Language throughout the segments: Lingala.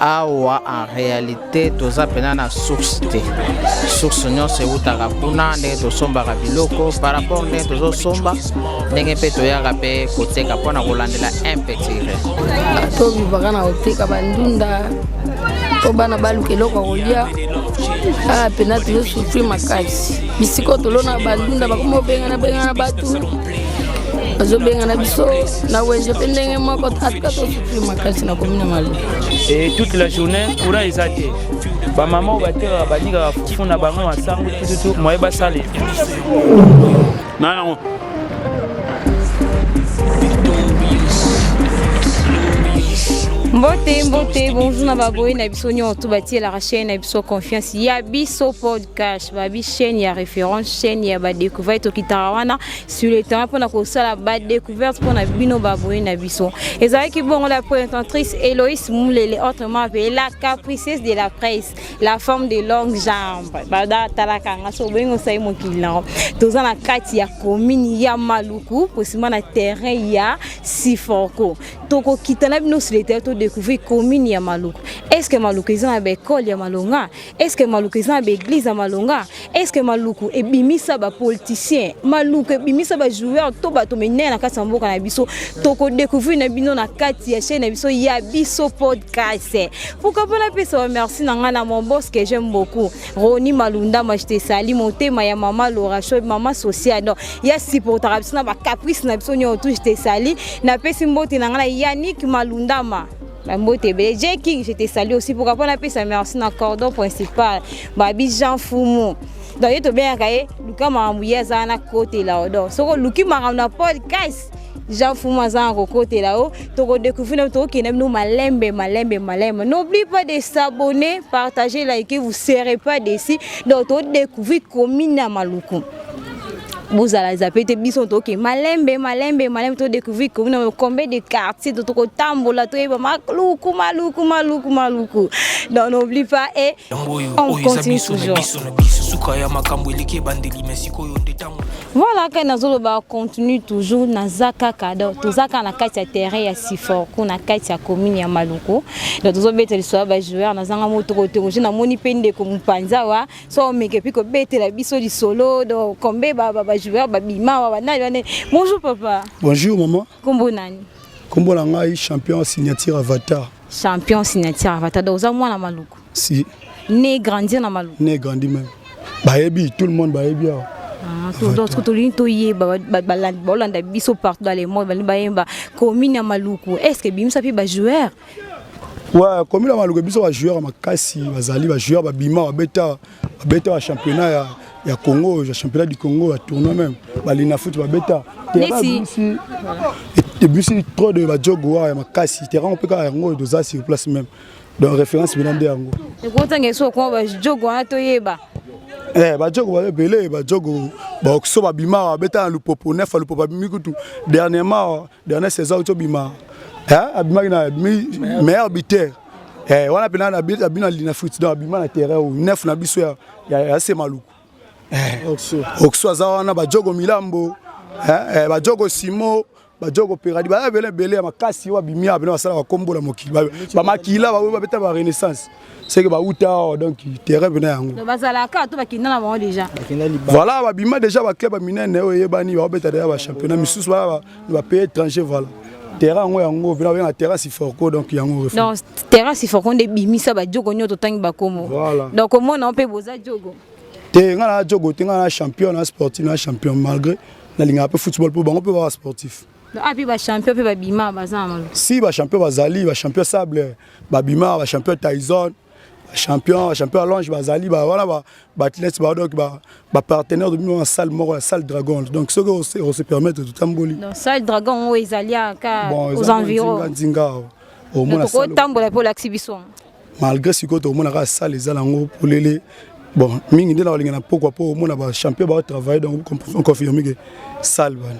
Awa en réalité toza mpena na source te. Source nyonso eutaka kuna, ndenge tosombaka biloko par rapport ndenge tozosomba, ndenge mpe toyaka mpe koteka mpona kolandela un petit rien. Tobivaka na koteka bandunda mpo bana baluka eloko ya kolia. Awa mpena tozosouffrir makasi. Bisika oyo tolona bandunda, bakoma obengana bengana bato, bazobengana biso na wenze mpe ndenge moko. Atuka tosouffrir makasi na commune Maluku. Et toute la journée courant eza te. Bamama oyo batekaka, banikaka fufu na bango, masango, tututu, moye basala na yango. Mbote, mbote, bonjour na baboyi na biso nyonso batielaka chaîne na biso confiance ya biso podcast, babi chaîne ya référence, chaîne ya badécouverte. Tokitaka wana sur le terrain mpona kosala badécouverte mpona bino baboyi na biso. Ezalaki bongo la présentatrice Héloïse Moulele, autrement appelée la capricieuse de la presse, la femme de longue jambe. Bada talaka nga so oboyingi osali mokili nango. Toza na kati ya commune ya Maluku, posima na terrain ya Siforco. Tokokita na bino sur le terrain, todécouvrir commune ya Maluku. Est ce que Maluku eza na baekole ya malonga? Est ce que Maluku eza na baeglise ya malonga? Est ce que Maluku ebimisa bapoliticien? Maluku ebimisa bajoueur to bato minene na kati ya mboka na biso? Tokodécouvrir na bino na kati ya chaîne na biso ya biso podcast. Pourquoi mpo napesa ba merci na ngai na mon boss que j'aime beaucoup, Roni Malundama, je te sali, motema ya mama Laura Show, mama sociale. Donc ya supportaka biso na bacaprice na biso nyonso. Je te sali. Napesi mbote na ngai na Yannick Malundama, bambote ebele. J King, je te salue aussi. Pourquoi mpo napesa merci na cordon principal, babi Jean Fumu. Donc ye tobengaka ye luka makambo, ye aza wana kotela o. Donc soki oluki makambo na podcast, Jean Fumu aza na kokotela o. Tokodécouvrir na tokokende bino malembe, malembe, malembe. N'oublie pas de s'abonner, partager, liker, vous serez pas déçus. Donc todécouvrir commune ya Maluku. Bozala zape te, biso toke malembe, malembe, malembe, todécouvrir commune, combien de quartier tokotambola, toyeba Maluku, Maluku, Maluku, Maluku. Donc n'oublie pas et on continue toujours. Suka ya makambo eleki ebandeli, me sikoyo nde ntango. Voilà, kai nazoloba continue toujours. Naza kaka, donc toza kaka na kati ya terrain ya Siforco, na kati ya commune ya Maluku. Donc tozobeta lisolo ya bajoueur. Nazanga motoko te, namoni mpe ndeko mopanzi awa so omeke mpe kobetela biso lisolo. Donc kombe bajoueur babima awa, banani banani. Bonjour papa. Bonjour maman. Kombo nani? Kombo na ngai Champion Signature Avatar. Champion Signature Avatar. Donc oza mwana Maluku? Si. Né, grandir na Maluku? Né, grandi même. Bayebi, tout le monde bayebi awa. Donc tolingi toyeba, baolanda biso partout dans le monde, balingi bayemba commune ya Maluku, est ce que ebimisa mpe bajoueur? Ouais, commune ya Maluku biso bajoueur ya makasi bazali, bajoueur babima, babeta, babeta bachampionnat ya Congo, ya championnat du Congo, ya tournoi même balina foot babeta. Neti? Ebimisi trop de bajogo awa ya makasi. Terrain mpe kaka yango toza sur place même, donc référence mpena nde yango. Ekotanga eso okoma bajogo wana, toyeba. Eh, bajogo baza ebele. Bajogo baokiso babima, babeta na Lupopo nef. Lupopo abimi kutu dernièrement, dernière saison auti obima, abimaki na abimi meilleur buteur wana mpena abimi na Lina Foot. Donc abima na terrain oyo nef na biso ya se Maluku. Oxo aza wana, bajogo Milambo, bajogo Simo, bajogo Peradi, baza ebele ebele ya makasi oyo babimi awa bena basala bakombola mokili, bamakila baoyo babeta ba Renaissance seke bauta awa. Donc terrain pena yango. Bazalaka to bakenda na bango déjà? Voilà, babima déjà baclub ya minene oyo eyebani, baobeta déjà bachampionnat misusu, baa bapays étranger. Voilà, terrain yango pena babenga terrain Siforco. Donc yango. Donc terrain Siforco nde ebimisa bajogo nyonso totangi bakombo? Voilà. Donc omona mpe boza jogo? Te, nga na jogo te. Nga na champion, na sportif, na champion. Malgré nalingaka mpe football mpo bango mpe baka sportif. Api bachampion mpe babima baza na Maluku? Si, bachampion bazali, bachampion Sable babima, bachampion Tyson, bachampion Allonge bazali wana, baathlète ba donc bapartenaire de bino na salle moko ya salle Dragon. Donc soki ose permettre, totamboli. Salle Dragon oyo ezali aka aux environs? Nzinga omona. Tokotambola mpe olakisi biso. Malgré sikoyo tokomona kaka salle eza nango polele. Bon, mingi nde na balinga na pokwa mpo omona bachampion baotravaille. Donc on confirme ke salle bana.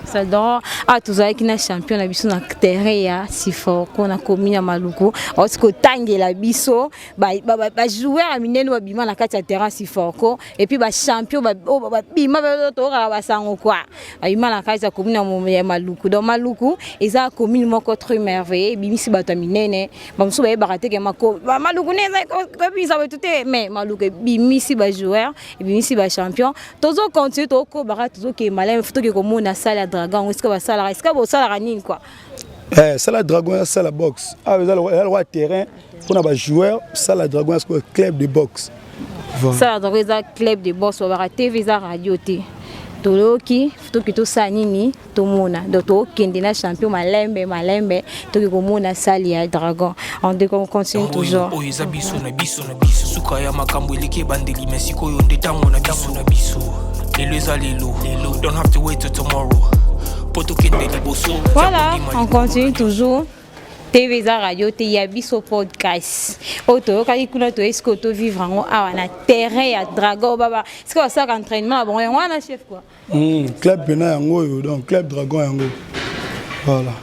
Saldan awa tozalaki na champion na biso na terrain ya Siforco na commune ya Maluku, auti kotangela biso bajoueur ya minene babima na kati ya terrain Siforco, et puis bachampion oyo babima, toyokaka basango kua babima na kati ya commune ya Maluku. Donc Maluku eza commune moko très merveilleux, ebimisi bato ya minene. Bamosusu bayebaka te ke Maluku nde eza kobimisa bato te, mais Maluku ebimisi bajoueur, ebimisi bachampion. Tozocontinue, tokobaka, tozokende malamu, toke komona salle ya Dragon yango, esika basalaka, esika bosalaka nini quoi. Salle ya Dragon ya salle ya boxe. Awa eza lokola terrain mpona bajoueur. Salle ya Dragon ya sikoyo club de boxe. Salle ya Dragon eza club de boxe. Babaka TV eza radio te. Toyoki toki tosala nini, tomona. Donc tokende na champion malembe malembe, toki komona salle ya Dragon. On continue toujours. Oyo eza biso na biso na biso. Suka ya makambo eleki ebandeli, me sikoyo nde ntango na biso na biso. Lelo eza lelo lelo, don't have to wait till tomorrow po tokende liboso. Voilà, on continue toujours. TV eza radio te, ya biso podcast. Oyo toyokaki kuna, toyei sikoyo tovivre yango awa na terrain ya Dragon. Baba sikoyo basalaka entraînement na bango yango wana, chef quoi. Club mpena yango oyo, donc club Dragon yango, voilà.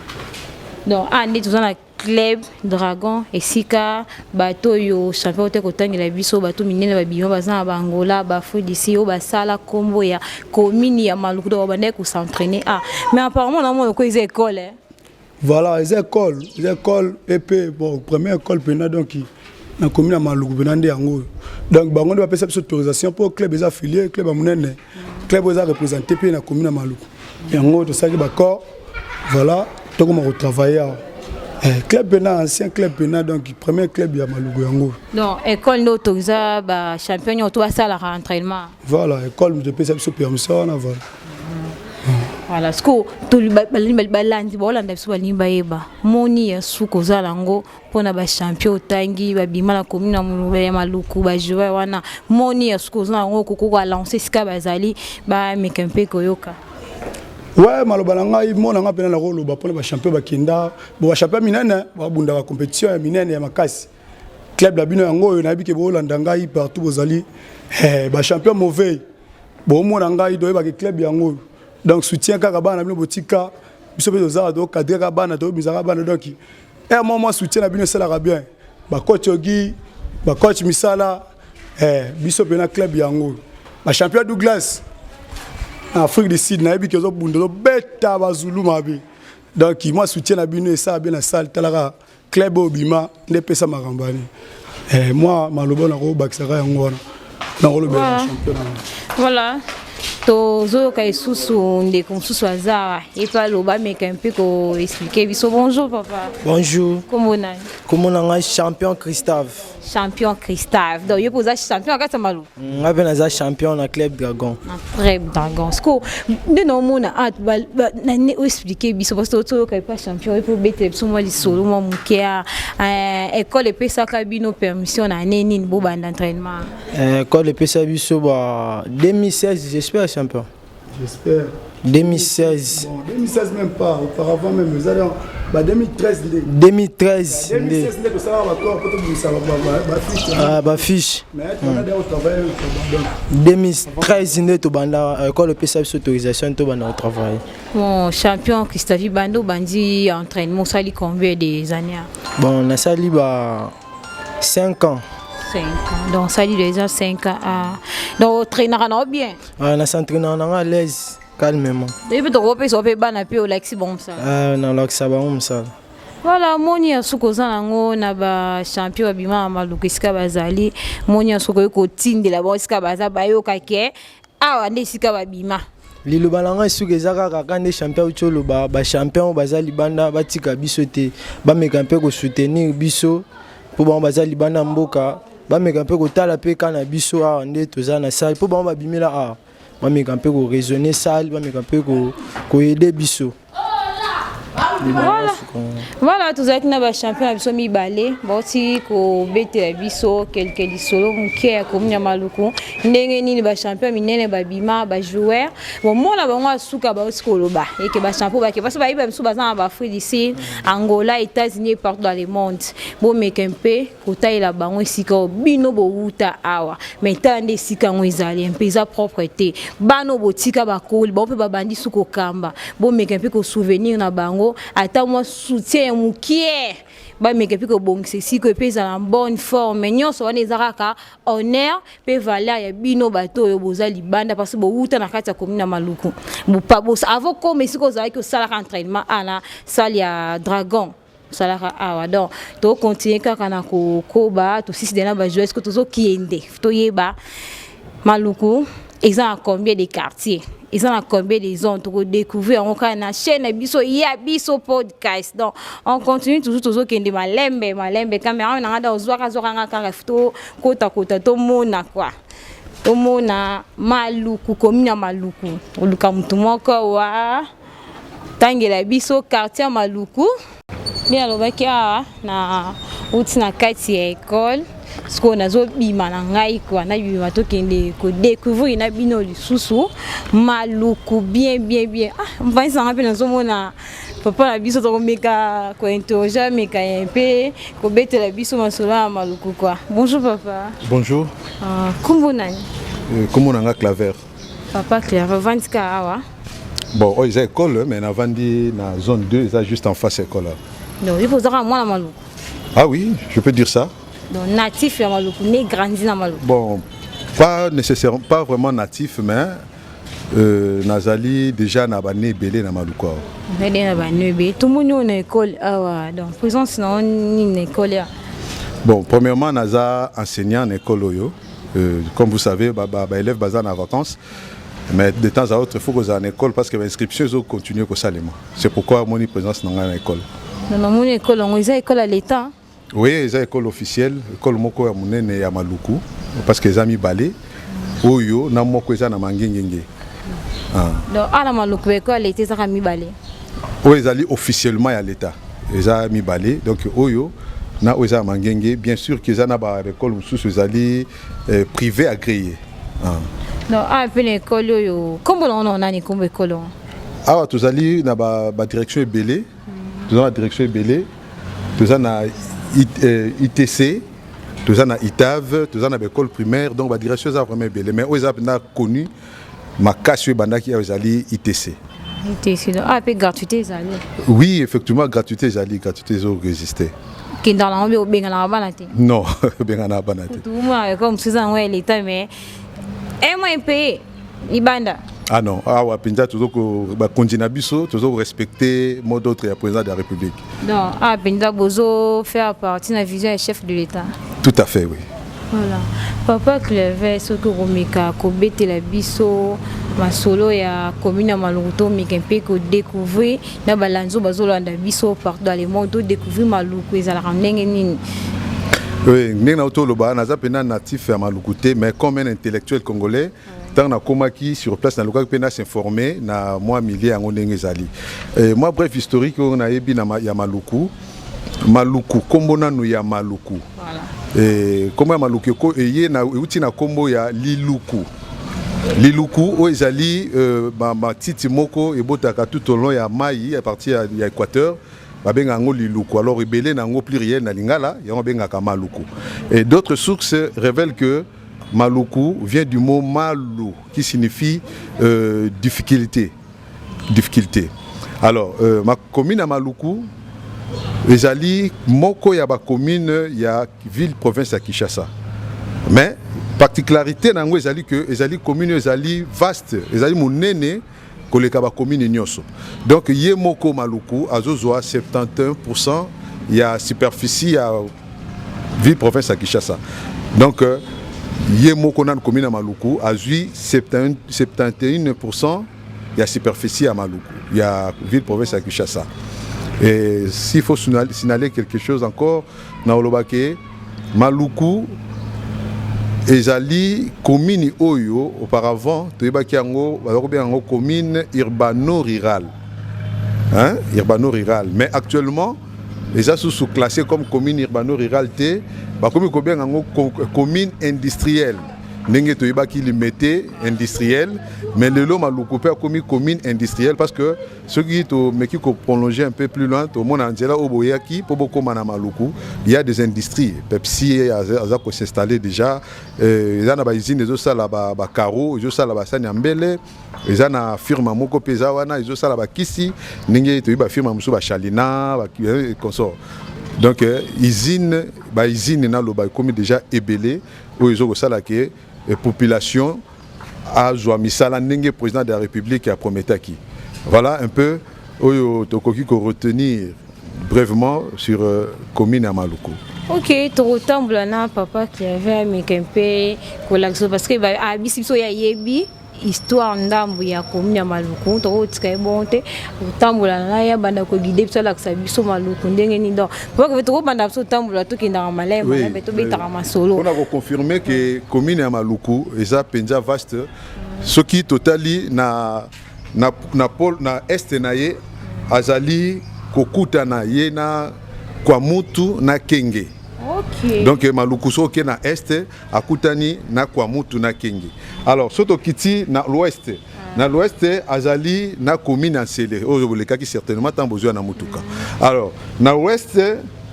Donc awa nde toza na club Dragon, esika bato oyo champion te kotangela biso, bato minene babima, baza na baangola, baafrique oyo basala nkombo ya commune ya Maluku. Donc babandaki kos'entraîner. Ah, mais apparemment namona ko eza école, eh? Voilà, eza école, eza école epe. Bon, première école mpena donc na commune ya Maluku mpena nde yango oyo. Donc bango nde bapesa biso autorisation mpo club eza affilié, club ya monene, club oyo eza représenté mpe na commune ya Maluku. Yango tosalaki baccord, voilà, tokoma kotravailler awa. Club mpena, ancien club mpena, donc premier club ya Maluku yango. Donc école nde autorisa bachampion nyonso to basalaka entraînement. Voilà, école moto epesa biso permission wana, voilà. Voilà, siko balandi baolanda biso, balingi bayeba moni ya suka ozala yango mpona bachampion otangi babima na commune ya Maluku, bajoueur wana. Moni ya suka oza yango, okoki kolancer esika bazali, bameka mpe koyoka. Ouais, maloba na ngai, mo na ngai mpena nakoloba mpona bachampion bakenda bo, bachampion minene babunda bacompétition ya minene ya makasi. Club na bino yango oyo, nayebi ke boolanda ngai partout bozali. Bachampion mauvais bomona ngai, toyebaki club yango oyo. Donc soutien kaka bana na bino, botika biso mpe tozala, tocadrer kaka bana, tobimisaka bana. Donc mwa mwa soutien na bino esalaka bien. Bacoach ogi, bacoach misala, biso mpena club yango. Bachampion Douglas na Afrique du Sud, nayebi ke ozobunda, ozobeta bazulu mabe. Donc mwa soutien na bino esala bien na salle. Talaka club oyo bima nde epesa makambo ani. Mwa maloba nakobakisaka yango wana, nakolobela champion nango. Voilà, tozoyoka lisusu ndeko mosusu aza ye mpe aloba, ameka mpe koexpliquer biso. Bonjour papa. Bonjour. Kombo nani? Kombo na ngai champion Christave. Champion Christave, donc yo mpe oza champion na kati ya Maluku? Ngai mpe naza champion na club Dragon. Na club Dragon. Siko nde naomona nani oexpliquer biso, parce que toyoka epa champion oyo mpe obetela biso mwa lisolo mwa moke ya école epesaka bino permission na ane nini bobanda entraînement? École epesa biso ba 2016, j'espère, champion. J'espère. 2016. Bon, 2016 même pas, auparavant même, eza donc ba 2013 nde. 2013 nde. 2016 nde tosalaka baccord po tobimisa bafiche. Ah, bafiche. Mais tona déjà kotravaille donc. 2013 nde tobanda, école epesa biso autorisation tobanda kotravailler. Bon, champion Christavi, bando bandi entraînement, osali combien des années? Bon, nasali ba 5 ans. 5 ans, donc osali déjà 5 ans. Ah. Donc otrainaka na bien? Ah, nas'entraînaka nanga à l'aise, calmement. Oyebi tokopesa mpe bana mpe olakisi bango mosala? Ah, nalakisa bango mosala. Voilà, moni ya suka oza nango na bachampion babima na Maluku esika bazali, moni ya suka oyi kotindela bango esika baza, bayoka ke awa nde esika babima. Liloba na ngai soki eza kaka ka nde champion auti oloba, bachampion oyo baza libanda batika biso te, bameka mpe kosoutenir biso, mpo bango baza libanda mboka, bameka mpe kotala mpe ka na biso awa nde toza na salle, mpo bango babimela awa, bameka mpe koraisonner salle, bameka mpe koaider biso. Voilà. Voilà, tozalaki na bachampion na biso mibale bauti kobetela biso quelque lisolo moke ya commune ya Maluku, ndenge nini bachampion minene babima, bajoueur bomona bango asuka bauti koloba eke bachampion bake parce bayiba biso baza na baAfrique du Sud, Angola, États-Unis et partout dans le monde. Bomeka mpe kotalela bango esika oyo bino bowuta awa, mais tala nde esika yango ezali mpe eza propre te. Bana oyo botika bakoli bango mpe babandi su kokamba, bomeka mpe kosouvenir na bango ata mwa soutien ya mokie, bameka mpe kobongisa esika oyo mpe ezala na bonne forme. Nyonso wana eza kaka honneur mpe valeur ya bino bato oyo boza libanda, parce que bowuta na kati ya commune ya Maluku. Avant koma esika ozalaki osalaka entraînement ana salle ya Dragon osalaka awa. Donc tokontinue kaka na kokoba tosisi na bajoueur que tozokende toyeba Maluku eza na combien de quartier, eza na combien de zones. Tokodécouvrir yango kaka na chaîne na biso ya biso podcast. Donc on continue toujours, tozokende malembe malembe. Caméra na nga da ozwaka zwaka nga kaka tokotakota, tomona quoi, tomona Maluku, commune ya Maluku. Oluka motu moko wa tangela biso quartier ya Maluku. Nde nalobaki awa na uti na kati ya ekole, sikoyo nazobima na ngai kwa nabima, tokende kodécouvrir na bino lisusu Maluku bien bien bien. Ah, mvanisanga mpe nazomona papa na biso, tokomeka kointerroger, ameka ye mpe kobetela biso masolo ya Maluku quoi. Bonjour papa. Bonjour. Kombo nani? Kombo na nga Claver. Papa Claver, ovandika awa? Bon, oyo eza école, mais navandi na zone 2, eza juste en face école. Donc yo ozaka mwana Maluku? Ah oui, je peux dire ça. Donc natif ya Maluku, né grandi na Maluku? Bon, pas nécessairement, pas vraiment natif, mais nazali déjà na bane ebele na Maluku awa. Nde na bane ebele, tomoni oyo na école awa. Donc présence na yo nini na école ya? Bon, premièrement, naza enseignant na école oyo. Comme vous savez, baélève ba, ba élève baza na vacances, mais de temps à autre il faut kozala na école parce que ba'inscription ezocontinue kosalema. C'est pourquoi moni présence na ngai na école. Donc namoni école yango eza école ya l'État? Oui, eza école officielle, école moko ya monene ya Maluku, parce que eza mibale oyo na moko eza na Mangengenge. Ah. Donc awa na Maluku baécole ya l'État ezaka mibale? Oyo ezali officiellement ya l'État eza mibale, donc oyo na oyo eza ya Mangenge. Bien sûr que eza na baécole mosusu ezali privé agréé. Ah. Donc awa mpe na école oyo, nkombo nango na nani, nkombo école yango? Awa tozali na badirection ebele, toza na direction ebele, toza na ITC, toza na ITAV, toza na baécole primaire, donc badirection eza vraiment ebele, mais oyo eza mpenza connu makasi oyo ebandaki awa ezali ITC. ITC. Donc awa mpe gratuité ezali? Oui, effectivement, gratuité ezali, gratuité ezoexiste. Kendaka nango mpe obenganaka bana te? Non, obenganaka bana te. Tumona école mosusu eza yango ya l'État, mais un mois impayé libanda. Ah non, awa mpenza tozo bakonzi na biso tozo korespecte mot d'ordre ya président de la République. Donc awa mpenza bozo faire partie na vision ya chef de l'État? Tout à fait, oui. Voilà, papa Cleve, soki okomeka kobetela biso masolo ya commune ya Maluku, tomeka mpe kodécouvrir na balanzi oyo bazolanda biso partout dans le monde, todécouvrir Maluku ezalaka ndenge nini. Oui, ndenge na toloba, naza mpenza natif ya Maluku te, mais comme un intellectuel congolais, ntango nakomaki sur place, nalukaki mpe nasinforme na mwa milieu yango ndenge ezali. Mwa bref historique oyo nayebi na ya Maluku. Maluku, nkombo nanu ya Maluku, nkombo ya Maluku eye euti na nkombo ya liluku. Liluku oyo ezali matiti moko ebotaka tout au long ya mai ya partie ya équateur, babengaka yango liluku. Alors ebele na yango, pluriel na lingala, yango babengaka Maluku. Et d'autres sources révèlent que Maluku vient du mot malu qui signifie difficulté, difficulté. Alors ma commune ya Maluku ezali moko ya bacommune ya ville province ya Kinshasa, mais particularité na yango ezali que ezali commune oyo ezali vaste, ezali monene koleka bacommune nyonso. Donc ye moko Maluku azozwa 71 ya superficie ya ville province ya Kinshasa. Donc ye moko nanu commune ya Maluku azwi 71 ya superficie ya Maluku, ya ville province ya Kinshasa. Et s'il faut signaler quelque chose encore, na olobake Maluku ezali commune oyo auparavant toyebaki yango, baza kobenga yango commune urbano-rurale. Hein? Urbano-rural. Mais actuellement, eza susu classé comme commune urbano-rurale te, bakomi kobenga yango commune industrielle. Ndenge toyebaki Limete industriel, mais lelo Maluku mpe akomi commune industrielle, parce que soki tomeki koprolonger un peu plus loin, tomona nzela oyo boyaki mpo bokóma na Maluku, il y a des industries. Pepsi aza kos'installer déjà, eza na bausine ezosala bacarreaux, ezosala basani ya mbele, eza na firme moko mpe eza wana ezosala bakisi, ndenge toyebi bafirme mosusu, bachalina consort. Donc usine, bausine naloba ekomi déjà ebele oyo ezokosala ke population azwa misala ndenge président de la République aprometaki. Voilà un peu oyo tokoki koretenir brièvement sur commune ya Maluku. Ok, tokotambola na papa Claver, ameka mpe kolakisa, parce que abisi biso oyo ayebi histoire ndambo ya commune ya Maluku. Tokotika ye bongo te, kotambola na ye, abanda koguider biso, alakisa biso Maluku ndenge nini. Donc papa, tokobanda biso kotambola, tokendaka malamu malamu, tobetaka masolo. Mpona koconfirmer ke commune ya Maluku eza mpenza vaste, soki totali na pôle na est na ye, azali kokutana ye na Kwamutu na Kenge. Donc Maluku, soki oke na est, akutani na Kwamutu na Kenge. Alors soki tokiti na l'ouest, na l'ouest azali na commune ya Nsele oyo bolekaki certainement ntango bozwa na mutuka. Alors na ouest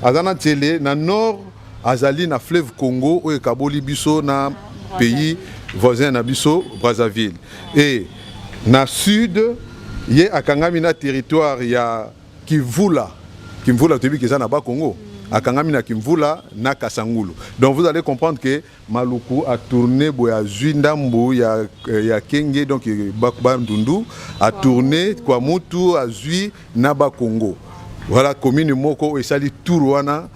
aza na Nsele, na nord azali na fleuve Congo oyo ekaboli biso na pays voisin na biso, Brazzaville, et na sud ye akangami na territoire ya Kimvula. Kimvula toyebi ke eza na Bakongo, akangami na Kimvula na Kasangulu. Donc vous allez comprendre que Maluku a tourné boye, azwi ndambu ya Kenge, donc Bandundu, a tourné Kwamutu, azwi na Bakongo. Voilà commune moko oyo esali tour wana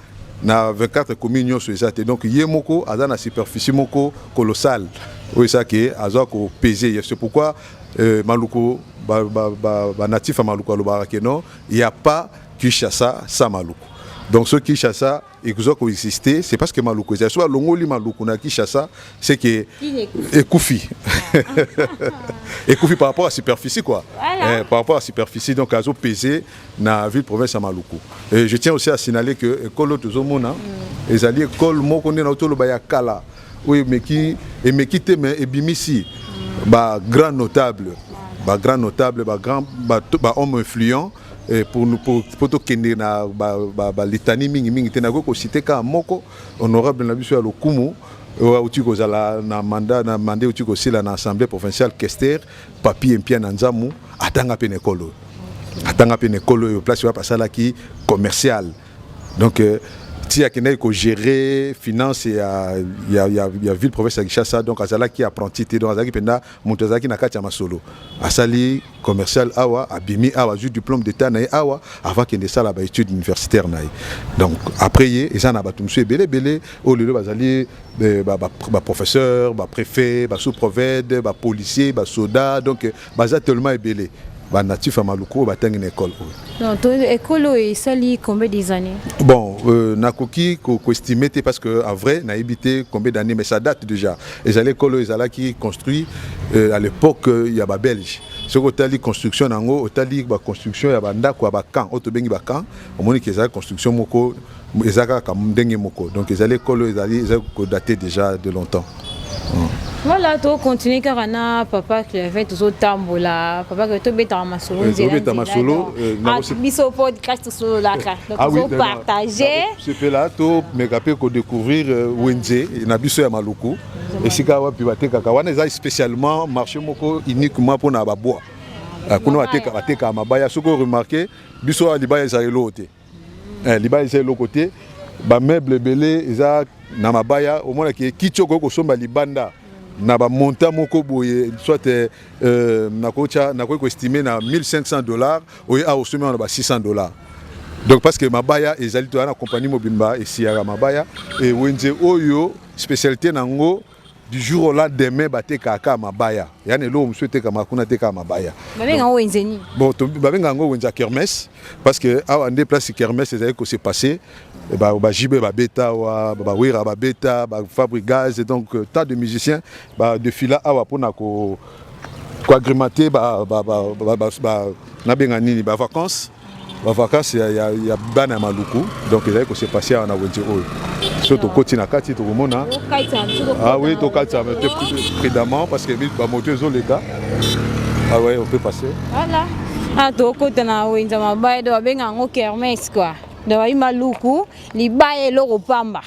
na 24 commune nyonso eza te. Donc ye moko aza na superficie moko colossale oyo esaki azwa kopese. C'est pourquoi Maluku, banatif ya Maluku alobaka ke non, il y a pas Kinshasa sans Maluku. Donc soki Kinshasa ekozwa koexister, c'est parce que Maluku ezali. So balongoli Maluku na Kinshasa, c'est que ekufi, ekufi par rapport à superficie quoi. Voilà. Par rapport à superficie, donc azopese na ville province ya Maluku. Et je tiens aussi à signaler que école oyo tozomona ezali école moko nde na toloba ya kala oyo emeki, emeki te, mais ebimisi bagrand notable, bagrand notable, bagrand bahomme influent. Et pour tokende na balitani mingimingi te, nakoki kociter kaka moko, honorable na biso ya lokumu oyo auti kozala na mandat, na mandat euti kosila na assemblée provinciale, Kester Papi Mpia na Nzamu. Atanga mpe na ekole oyo, atanga mpe na ekole oyo, place wapi asalaki commercial. Donc ti akendaki kogérer finance ya ville province ya Kinshasa, donc azalaki apprenti te, donc azalaki mpenza moto azalaki na kati ya masolo. Asali commercial awa, abimi awa, azwi diplôme d'état na ye awa avant akende esala baétude universitaire na ye. Donc après ye eza na bato mosusu ebele ebele oyo lelo bazali baprofesseur, bapréfet, basous-préfet, bapolicier, basoda. Donc baza tellement ebele banatif ya Maluku oyo batangi na école oyo. Donc école oyo esali combien des années? Bon, nakoki koestimer te, parce que en vrai nayebi te combien d'années, mais ça date déjà. Ezali école oyo ezalaki construit à l'époque ya babelge. Soki otali construction yango, otali baconstruction ya bandako ya bacamp oyo tobengi bacamp, omoni ke ezali construction moko eza kaka ndenge moko. Donc ezali école oyo ezali eza kodater déjà de longtemps. Voilà, tocontinue kaka na papa Claver, tozotambola. Papa Claver, tobetaka masolo. Tobeta masolo. Biso podcast tosololaka, donc tozopartage. Sepela tomeka mpe kodécouvrir wenze na biso ya Maluku, esika wapi batekaka. Wana eza spécialement marché moko uniquement mpona babois. Kuna batekaka mabaya. Soki oremarquer, biso awa libaya ezala eloko te, libaya eza eloko te. Bameuble ebele eza na mabaya. Omonaki kiti okoki kosomba libanda na bamontant moko boye, soit nakoki koestimer na 1500 $, oye awa osombi wana ba 600 $. Donc parce que mabaya ezali, toza na compagnie mobimba esiyaka mabaya. E wenze oyo, spécialité nango, du jour au lendemain batekaka mabaya. Yani eloko mosusu etekamaka kuna, etekaka mabaya. Babenga yango wenze nini? Bon, babenga yango wenze ya kermesse, parce que awa nde place kermesse ezali kose passer. Bajibe babeta awa, bawera babeta, baFabregas, donc tas de musiciens badefila awa mpona ko Koagrémenter ba, ba, ba, ba, ba, ba, nabenga nini, bavacances, bavacances ya bana ya Maluku. Donc ezali kose passer awa na wenze oyo. So tokoti na kati, tokomona. Ah oui, tokatisa prudemment parce que bamoto ezoleka. Ah ouais, on peut passer. Voilà, ah, tokota na wenze mabaya, do babenga yango kermesse quoi. Donc bayi Maluku, libaya eloko pamba.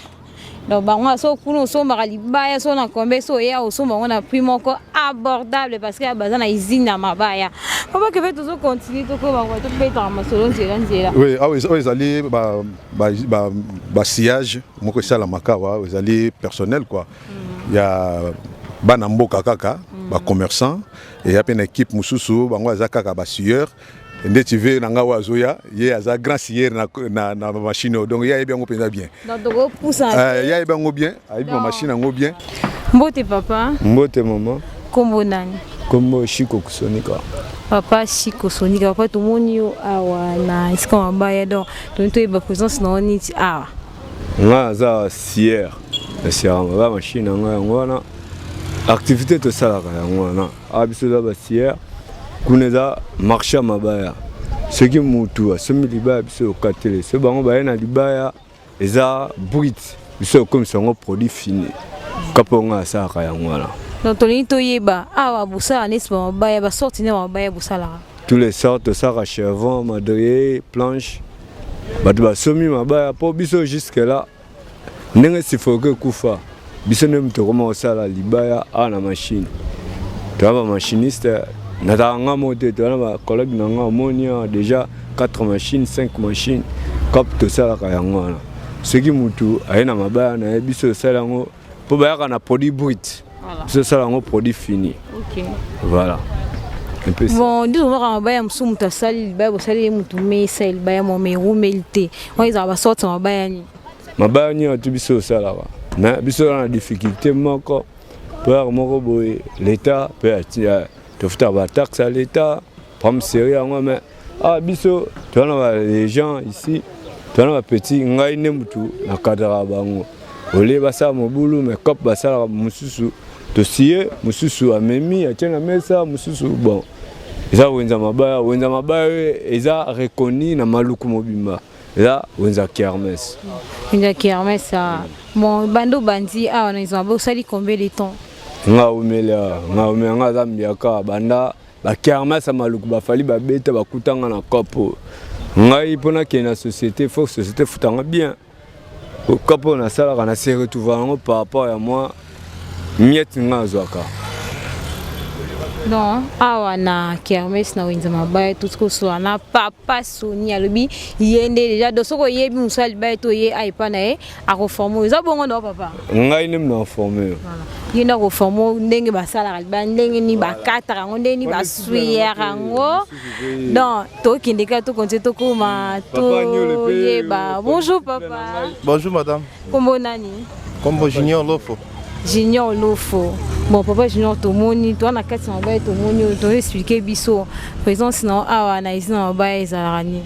Donc bango so kuna osombaka libaya so na kombe, so oya osomba yango na prix moko abordable parce que baza na usine ya mabaya. Papa Keve, tozocontinue, tokoba tobetaka masolo nzela nzela. Oui, awa oyo ezali basillage moko esalamaka awa, ezali personnel quoi, ya bana mboka kaka, bacommerçant. Eya mpe na équipe mosusu, bango aza kaka bascieur. Ndeti ve na nga oyo azoya, ye aza grand scieur na machine oyo, donc ye ayebi yango mpenza bien. Donc tokopusa. Ye ayebi yango bien, ayebi bamachine yango bien. Mbote papa. Mbote mama. Kombo nani? Kombo Shiko Kusonika. Papa Shiko Sonika, papa, tomoni yo awa na esika mabaya. Donc toni toyeba présence na yo niti awa. Nga naza scieur, nasciaka mabaya. Machine na ngai yango wana, activité tosalaka yango wana. Awa biso eza bascieur, kuna eza marché ya mabaya. Soki mutu asombi libaya, biso okatele. Soki bango baye na libaya eza brut, biso okomisa yango produit fini. Kapo nga asalaka yango wana. Donc tolingi toyeba, awa bosala neti bamabaya, basorti nde bamabaya bosalaka? Tous les sortes tosalaka, chevron, madrier, planche. Bato basomi mabaya mpo biso jusque là, ndenge sifoke ekufa, biso nde moto okoma kosala libaya awa na machine. Toza bamachiniste, nazalaka nga mo te, toza na bacollègue na nga. Omoni awa déjà 4 machines, 5 machines. Kap tosalaka yango wana. Soki mutu aye na mabaya na ye, biso tosala yango, mpo bayaka na produit brut, biso tosala yango produit fini. Voilà un peu ça. Bon, ndi tomonaka mabaya mosusu, moto asali libaya, bosali ye motu mesa ya libaya mo, ma erumeli te. Wana ezalaka basorte ya mabaya nini? Mabaya nyonso tu biso osalaka, mais biso oza na difficulté moko po yaka moko boye, l'état mpe tofutaka bataxe ya l'état, prendre sérieux yango. Mais ah, biso toza na ba les gens ici, toza na bapetit. Ngai nde mutu nakadraka bango olie basala mobulu, mais cop basalaka mosusu tosie, mosusu amemi atie na mesa mosusu. Bon, eza wenza mabaya. Wenza mabaya oyo eza reconnu na Maluku mobimba, eza wenza kermesse. Wenza kermesse. Ah. Bon, bando bandi awa na ezwa, bosali combien de temps? Nga umeli awa, nga umeli, nga aza mbiaka. Banda bakermesse ya Maluku bafali babeta, bakutanga na kopo. Ngai mpo nakende na société, faut société efutanga bien. Kopo oyo nasalaka na se retrouve yango par rapport ya mwa miete nga azwaka. Donc awa na kermesse na wenze mabaya, tuti kosola na papa Soni, alobi ye nde déjà. Donc soki oyebi mosala libaya to ye ayepa na ye, akoforme. Eza bongo no, papa? Ngai nde mna forme yo. Ye nde akoforme ndenge basalaka libaya, ndenge nini bakataka yango, ndenge nini basuyaka yango. Donc tokende kaka, tokontinue, tokóma toyeba. Bonjour papa. Bonjour madame. Kombo nani? Kombo Junior Lofo. Junior Lofo. Bon papa Junior, tomoni toa na kati ya mabaya, tomoni oyo toexplike biso présence na awa na usine ya mabaya ezalaka nini?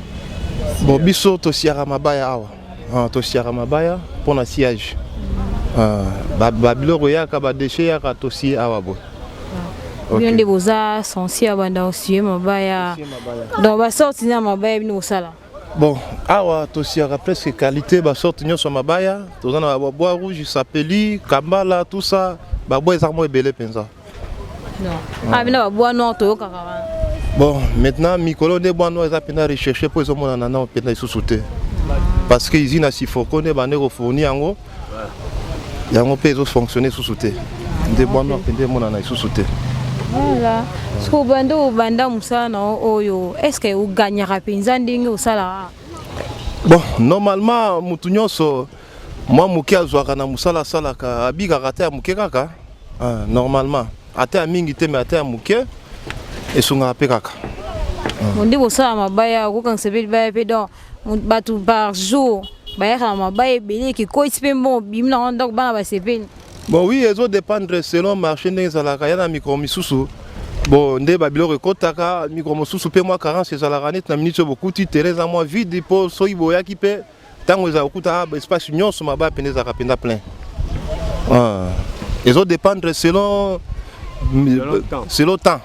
Bon, biso tosciaka mabaya awa. Ah, tosciaka mabaya mpona sciage. Ah, babiloko yaka, badéchets yaka, toscie awa boye. Bino nde boza sensi ya banda koscier mabaya? Donc basorti na mabaya bino bosala? Bon, awa tosciaka presque qualité, basorte nyonso ya mabaya. Toza na babois rouge, sapeli, kambala, tout ça. Babois ezaka mwa ebele mpenza. Non, ah, bino babois noir toyokaka wana? Bon, maintenant mikolo nde bois noir eza mpenza recherche, mpo ezomonana nao mpenza lisusu te, parce que usine ya Sifoko nde bande kofourni yango, yango mpe ezofonctionne lisusu te, nde bois noir mpenza emonana lisusu te. Voilà. Soki obanda, obanda mosala na yo oyo, est ce que ogagnaka mpenza ndenge osalaka? Bon, normalement mutu nyonso mwa moke azwaka na mosala asalaka, abikaka ata ya moke kaka. Ah, normalement ata ya mingi te, mais ata ya moke esungaka mpe kaka. Nde bosala mabaya, okokangisa mpe libaya mpe. Donc bato par jour bayaka na mabaya ebele, ekikoyisi mpe mbongo bimi nango ndako, bana basepeli. Bon oui, ezodépendre selon marché ndenge ezalaka. Ya na mikolo misusu, bon, nde babiloko ekɔtaka, mikolo mosusu mpe mwa carence ezalaka. Neti na minute oyo bokuti terrain eza mwa vide, mpo soki boyaki mpe ntango ezala kokuta espace nyonso, mabaya mpenza ezalaka mpenza plein. Ah. Ezodépendre selon temps.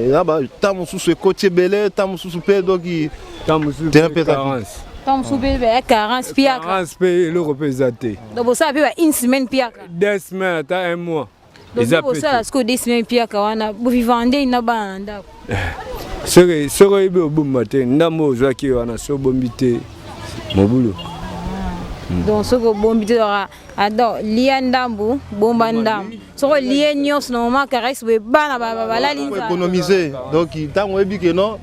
Eza ba temps mosusu ekoti ebele, temps mosusu mpe donc terrain mpe eza vide. Temps mosusu mpe ya carence piaka. Carence mpe eloko mpe eza te. Donc bosala mpe ba une semaine piaka. 2 semaines, ata un mois. Donc eza bosala sikoyo 2 semaines piaka wana, bovivaka ndeni na bana na ndako? Soki oyebi obomba te, ndambo ozwaki wana, so obombi te, mobulu. Donc soki obombi te, donc lia ndambu, bomba ndambu. Soki olie nyonso na moment carence boye, bana balali nzala. Économiser. Donc ntango oyebi ke non,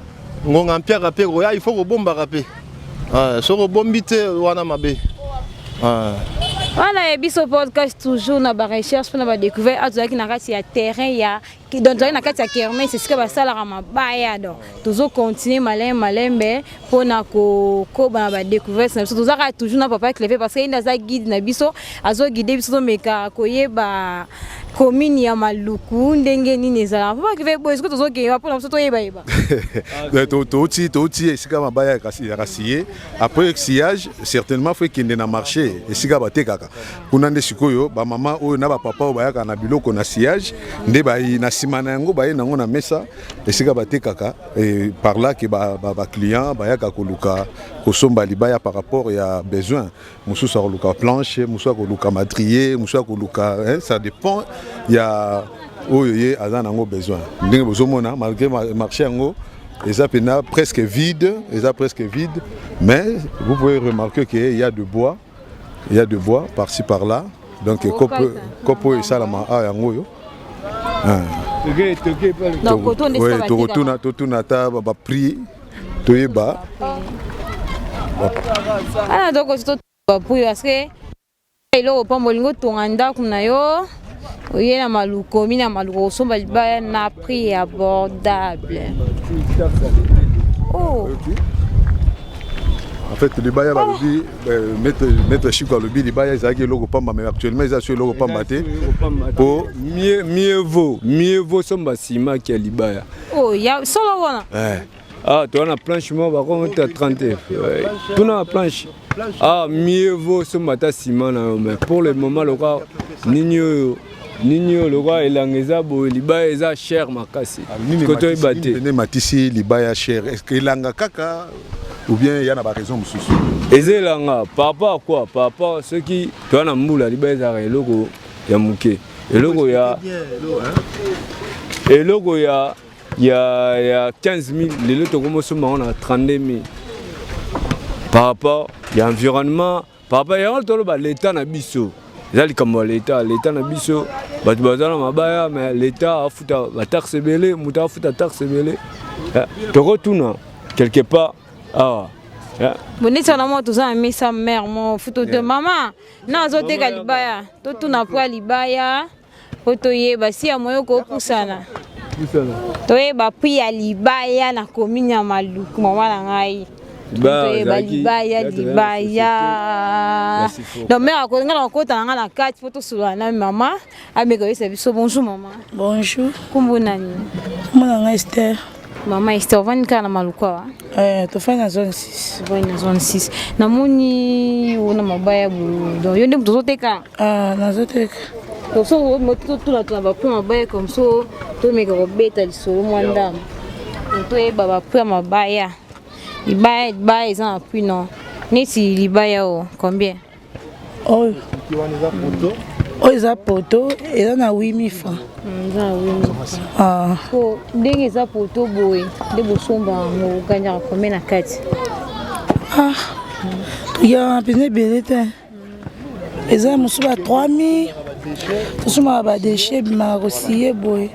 ngonga mpiaka mpe koya, il faut kobombaka mpe. Soki obombi te wana, mabe. Wana ye biso podcast, toujours na barecherche mpona badécouverte. Awa tozalaki na kati ya terrain ya, donc tozalaki na kati ya kermesse, esika basalaka mabaya. Donc tozocontinue malembe malembe mpona kokoba na badécouverte na biso. Toza kaka toujours na papa Cleve, parce que ye nde aza guide na biso, azoguide biso tomeka koyeba commune ya Maluku ndenge nini ezalaka. Papa Cleve, boye soki tozokeyeba mpona biso toyebayeba. Touti esika mabaya ya kascié. Après sciage, certainement faut ekende na marché esika batekaka. Kuna nde sikoyo bamama oyo na bapapa oyo bayaka na biloko na sciage nde na nsima na yango baye nango na mesa esika batekaka. Et par là ke baclient bayaka koluka kosomba libaya par rapport ya besoin. Mosusu akoluka planche, mosusu akoluka madrier, mosusu akoluka, ça dépend ya oyo ye aza nango besoin. Ndenge bozomona, malgré marché yango eza mpenza presque vide, eza presque vide, mais vous pouvez remarquer qu'il y a de bois, il y a de bois par-ci par-là. Donc kopo oyo esalama awa, yango oyo. Tokotuna, totuna ata baprix, toyeba. Ana baprix, parce que eloko pamba olingi otonga ndako na yo, oye na Maluku, omi na Maluku kosomba libaya na prix abordable. Oh. En fait, libaya, balobi, maître Chiko alobi libaya ezalaki eloko pamba, mais actuellement eza so eloko pamba te po mieux vaut somba nsima ya libaya. Oh, ya solo wana. Eh. Ah, toza na planche moko bakomota 30 tuna na planche. Ah, mieux vaut somba ata nsima na yo. Mais pour le moment, loka nini oyo, nini oyo, lokola elanga eza boye, libaya eza cher makasi, ko toyeba te. Nini matisi libaya cher? Est ce que elanga kaka ou bien ya na baraison mosusu? Eza elanga. Par rapport à quoi? Par rapport soki toza na mbula, libaya ezalaka eloko ya moke, eloko ya 15 000, lelo tokomosomba yango na 32 000, par rapport ya environnement, par rapport yango toloba leta na biso. Eza likambo ya leta, leta na biso. Bato baza na mabaya, mais leta afuta bataxe ebele, moto afuta taxe ebele. Tokotuna quelque part awa. Boneti wana mwa toza na mesa mare mo futo te. Mama na azoteka libaya, totuna po ya libaya po toyeba si ya moyo kopusana, toyeba prix ya libaya na commune ya Maluku. Mama na ngai, toyeba libaya, libaya. Donc mare akolinga na kokota na ngai na kati mpo tosolola na mama, ameka oyesa biso. Bonjour mama. Bonjour. Kombo nani? Kombo na ngai Ester. Mama Ester, ovandi kaka na Maluku awa? Eh, tofandi na zone 6. Ovandi na zone 6. Namoni ona mabaya boye, donc yo nde moto ozoteka? Ah, nazoteka. So totunatuna baprix mabaya, comme so tomeka kobeta lisolo mwa ndambo, toyeba baprix ya mabaya. Libaya, libaya eza na prix non? Neti libaya o combien? Oyo, oyo eza poto, eza na 8000 francs. Eza na 8000. Ah. Po ndenge eza poto boye nde bosomba yango, oganyaka combien na kati? Ah, tokiyaka mpenza ebele te. Eza mosusu ba 3000, tosombaka badéchets ebimaka koscier boye,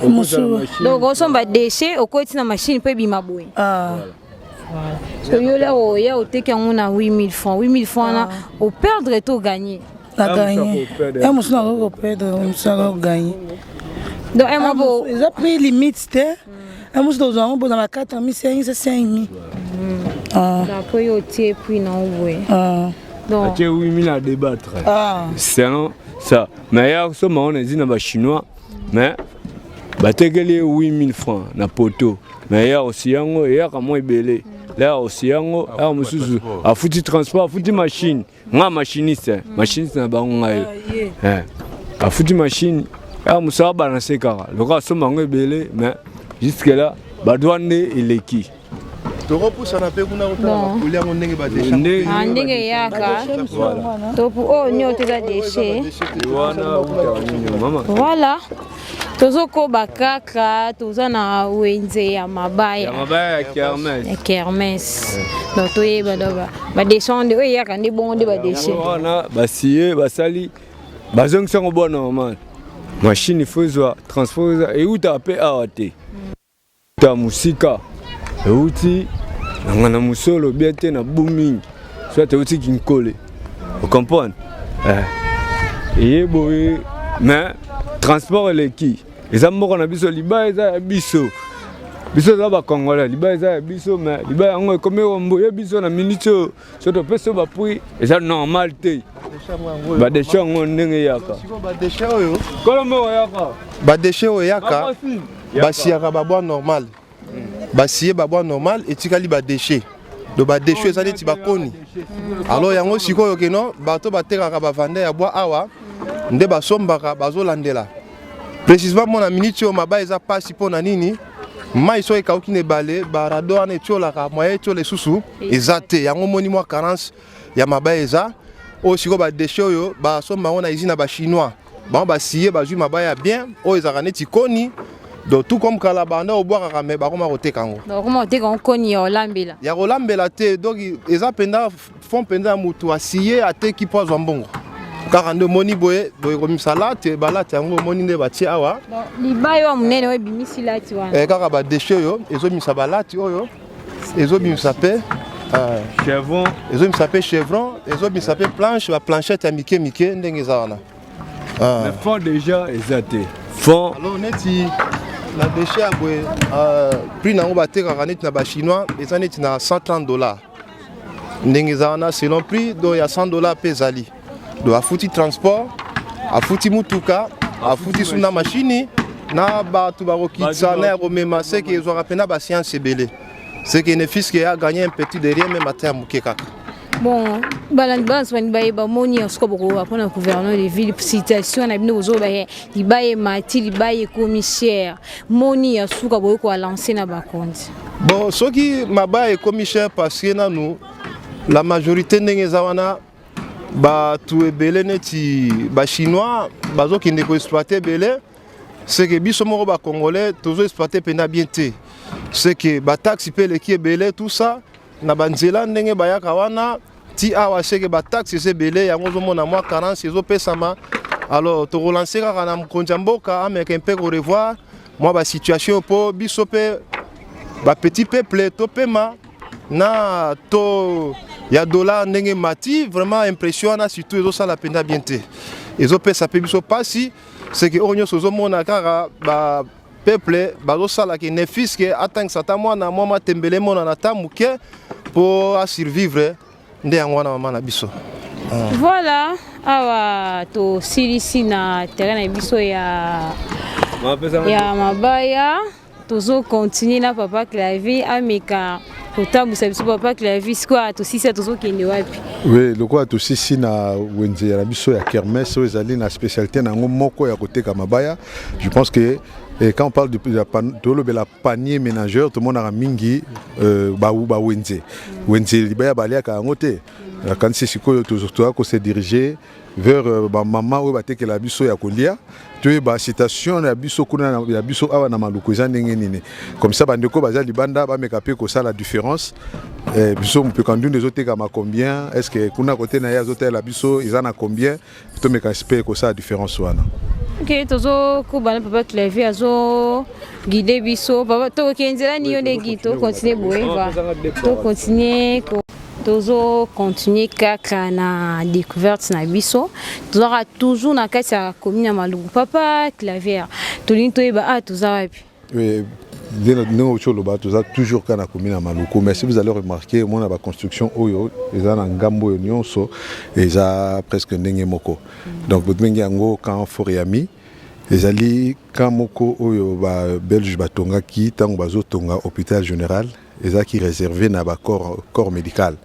mosusu. Donc osomba déchet, okoti na machine mpo ebima boye. Ah. So yo la oya oteki yango na 8000 francs, 8000 francs wana, operdre to gagner? Na gagner. Ya mosusu nakoki koperdre, mosusu nakoki kogagner. Donc un mois po eza prix limite te. Ya mosusu tozwa yango mpona ba 4000, 5 5000. Après yo otie prix na yo boye. Donc atie 8000 à débattre. Selon ça, mais ya soma wana ezi na bachinois, mais batekeli ye 8000 francs na poto, mais ya osi yango eyaka mwa ebele. La osi yango ya mosusu afuti transport, afuti machine. Nga machiniste, machiniste na bango ngai. Afuti machine. Ya mosala balanse kaka lokola asomba yango ebele, mais jusque là badroit nde eleki. Tokopusana mpe kuna kotala bakoli yango ndenge ah, ndenge eyaka topu oyo oh, nioto eza déchet. Voilà, tozokoba kaka, toza na wenze ya mabaya ya kermesse. Donc toyeba do badéchet nde oyo eyaka nde bongo nde badéchet wana basiye basali bazongisa yango bwa normal. Machine ifo ezwa transport, eza eutaka mpe awa te, ta mosika euti nanga na mosolo bien te na bu mingi, soit euti Kinkole, ocomprendre eh. Eye boye, mais transport eleki. Eza mboka na biso, libaya eza ya biso, biso eza bacongolais, libaya eza ya biso, mais libaya yango ekomi omboye biso na minute oyo. So topesi oyo baprix eza normal te, badéchet yango ndenge eyaka. Kolo moko yaka. Badéchet oyo eyaka, basiyaka babois normal, basiye babois normal, etikali badéchet. Donc badéchet eza neti bakoni. Alors yango sikoyo keno bato batekaka, bavanda ya bois awa nde basombaka, bazolandela précisement. Mona minute oyo mabaya eza mpasi. Mpo na nini? Mai soki ekauki na ebale, baradeau wana etiolaka, moyen etiola lisusu eza te. Yango moni mwa carence ya mabaya eza. Oyo sikoyo badéchet oyo basomba yango na usine ya bachinois, bango basiye bazwi mabaya ya bien oyo ezalaka neti koni. Donc tout comme kala banda obwakaka, me bakoma koteka yango. Bakoma koteka yango koni ya kolambela. Ya kolambela te. Donc eza mpenza fond mpenza ya motu asiye ateki mpo azwa mbongo kaka. Nde omoni boye boye komisa latte, balatte yango omoni nde batie awa. Libaya oyo monene oyo ebimisi latte wana. Eh, kaka badéchet oyo ezobimisa balatte oyo, ezobimisa mpe chevron. Ezobimisa mpe chevron, ezobimisa mpe planche, baplanchette ya mike mike ndenge eza wana. Mais fond déjà eza te, fond. Alors neti na déchet ya boye, prix nango batekaka neti na bachinois eza neti na 130 $. Ndenge eza wana selon prix, donc ya 100 $ mpe ezali. Donc afuti transport, afuti mutuka, afuti su na mashini na bato bakokitisa na ya komema, seke ezwaka mpena bascience ebele, seke ne fût-ce que agagner un petit de rien, même ata ya moke kaka. Bon, balandi balansi bani bayeba moni ya sikoyo bokoka mpona gouverneur de ville, situation na bino bozoba libaya emati, libaya ekomi cher, moni ya suka boyoki koalancer na bakonzi? Bon, soki mabaya ekomi cher, parce que nanu la majorité ndenge eza wana, bato ebele neti bachinois bazokende koexploiter ebele, seke biso moko bacongolais tozoexploiter mpenza bien te, seke bataxe mpe eleki ebele, tout ça na banzela ndenge bayaka wana ti awa, seke bataxe eza ebele. Yango ozomona mwa carence ezopesama. Alors tokolancer kaka na mokonzi ya mboka ameka mpe korevoir mwa basituation mpo biso mpe bapetit peuple topema na to ya dollar ndenge mati. Vraiment impression wana surtout ezosala mpenza bien te, ezopesa mpe biso mpasi. Seke oyo nyonso ozomona kaka bapeuple bazosalaka, ne fût-ce que atangisa ata mwana mwa matembele emonana ata moke mpo asurvivre. Nde yango wana, mama na biso. Voilà, awa tosilisi na terrain na biso ya mabaya. Tozocontinuer na papa Clavier, ameka kotambwisa biso. Papa Clavier, sikoyo tosisi, tozokende wapi? Oui, lokola tosisi na wenze na biso ya kermesse oyo ezali na spécialité na yango moko ya koteka mabaya, je pense que et quand on parle de tolobela panier ménageur, tomonaka mingi bawenze wenze libaya baliaka yango te. Nakanisi sikoyo toza kose diriger vers bamama oyo batekela biso ya kolia, toyeba situation ya biso kuna ya biso awa na Maluku eza ndenge nini. Comme ça bandeko baza libanda bameka mpe kosala différence. Biso mopeka ndundu ezotekama combien? Est ce que kuna kote na ye azotalela biso eza na combien? Tomeka mpe kosala différence wana. Ok, tozokoba na papa Clavier, azoguider biso. Papa, tokokende nzela nini? Yo nde guide, tocontinuer boye, tocontinuer, tozocontinuer kaka na découverte na biso. Tozalaka toujours na kati ya commune ya Maluku. Papa Clavier, tolingi toyeba a toza wapi? Oui, ndenge oti oloba, toza toujours kaka na commune ya Maluku. Mais si vous allez remarquer, omona baconstruction oyo eza na ngambo oyo nyonso eza presque ndenge moko. Donc botobengi yango camp Foriami. Ezali camp moko oyo babelge batongaki ntango bazotonga hôpital général. Ezalaki réservé na bacorps corps médical.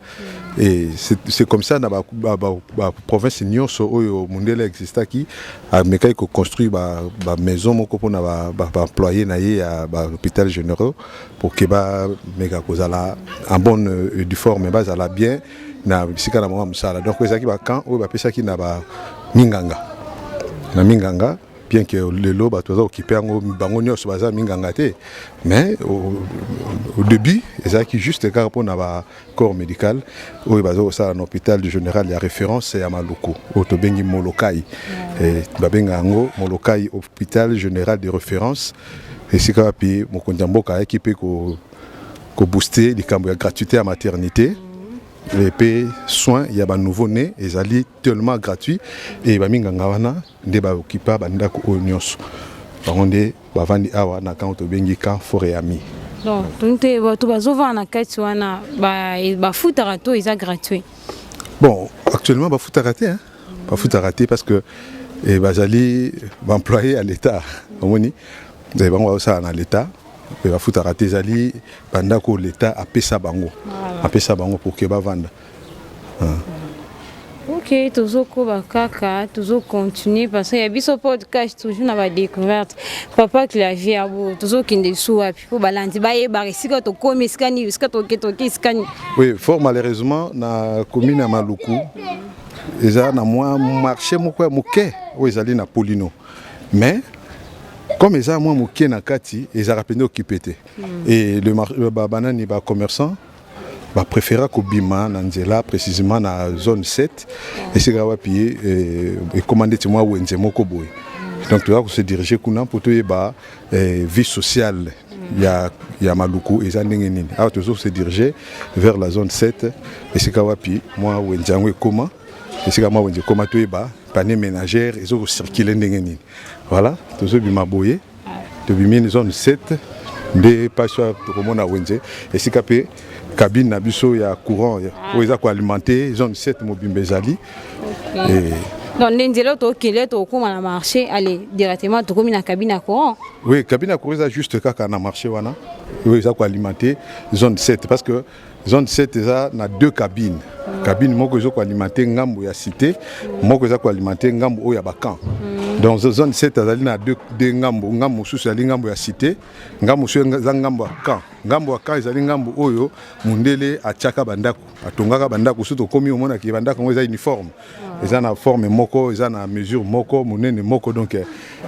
Et c'est comme ça na ba, ba, ba, ba province nyonso oyo mundele existaki, amekaki koconstruire ba, ba maison moko mpona ba, ba, ba employé na ye ya ba hôpital généraux pour que bameka kozala en bonne et due forme, bazala bien na bisika na bango ya mosala. Donc ezalaki bacamp oyo bapesaki na ba minganga na minganga, bien que lelo bato baza okipe yango, bango nyonso baza minganga te, mais au début ezalaki juste kaka mpona ba corps médical oyo baza kosala na hôpital général ya référence ya Maluku, oyo tobengi Molokai. Babenga yango Molokai, hôpital général de référence, esika wapi mokonzi ya mboka ayaki mpe kobooster likambo ya gratuité ya maternité mpe soin ya banouveau né ezali tellement gratuit. E baminganga wana nde baokipa bandako oyo nyonso, bango nde bavandi awa na camp tobengi camp Fort Ami. Donc te, bato bazovanda na kati wana bafutaka to eza gratuit? Bon, actuellement bafutaka te, hein? Bafutaka te parce que bazali baemployé ya l'État. Omoni, bango bazosala na l'État mpe bafutaka te. Ezali bandako l'État apesa bango, apesa bango pour que bavanda. Ok, tozokoba kaka, tozocontinue parce que ya biso podcast toujours na badécouverte. Papa Clavier abo, tozokende su wapi mpo balandi bayebaka esika tokómi, esika nini, esika toke, toke esika nini? Oui, fort malheureusement, na commune ya Maluku eza na mwa marché moko ya moke oyo ezali na Polino, mais comme eza mwa moke na kati, ezalaka mpenza occupé te. Et le banani, bacommerçant bapréféra kobima na nzela, précisément na zone 7, esika wapi ekóma ndeti mwa wenze moko boye. Donc toza kose diriger kuna mpo toyeba vie sociale ya Maluku eza ndenge nini. Awa tozo se diriger vers la zone 7, esika wapi mwa wenze yango ekóma, esika mwa wenze ekóma, toyeba panier ménagère ezokocircule ndenge nini. Voilà, tozobima boye, tobimi zone 7 nde mpasi tokomona wenze, esika mpe cabine na biso ya courant oyo eza koalimenter zone 7 mobimba ezali. Donc nde nzela tokende, tokóma na marché, allez, directement tokómi na cabine ya courant. Oui, cabine ya courant eza juste kaka na marché wana oyo eza koalimenter zone 7, parce que zone 7 eza na deux cabines. Cabine moko eza koalimenter ngambo ya cité, moko eza koalimenter ngambo oyo ya bacamp. Donc zone 7 azali na deux ngambo. Ngambo mosusu ezali ngambo ya cité, ngambo mosusu eza ngambo ya camp. Ngambo ya camp ezali ngambo oyo mundele atiaka bandako, atongaka bandako. Soki tokomi, omonaki bandako yango eza uniforme, eza na forme moko, eza na mesure moko, monene moko. Donc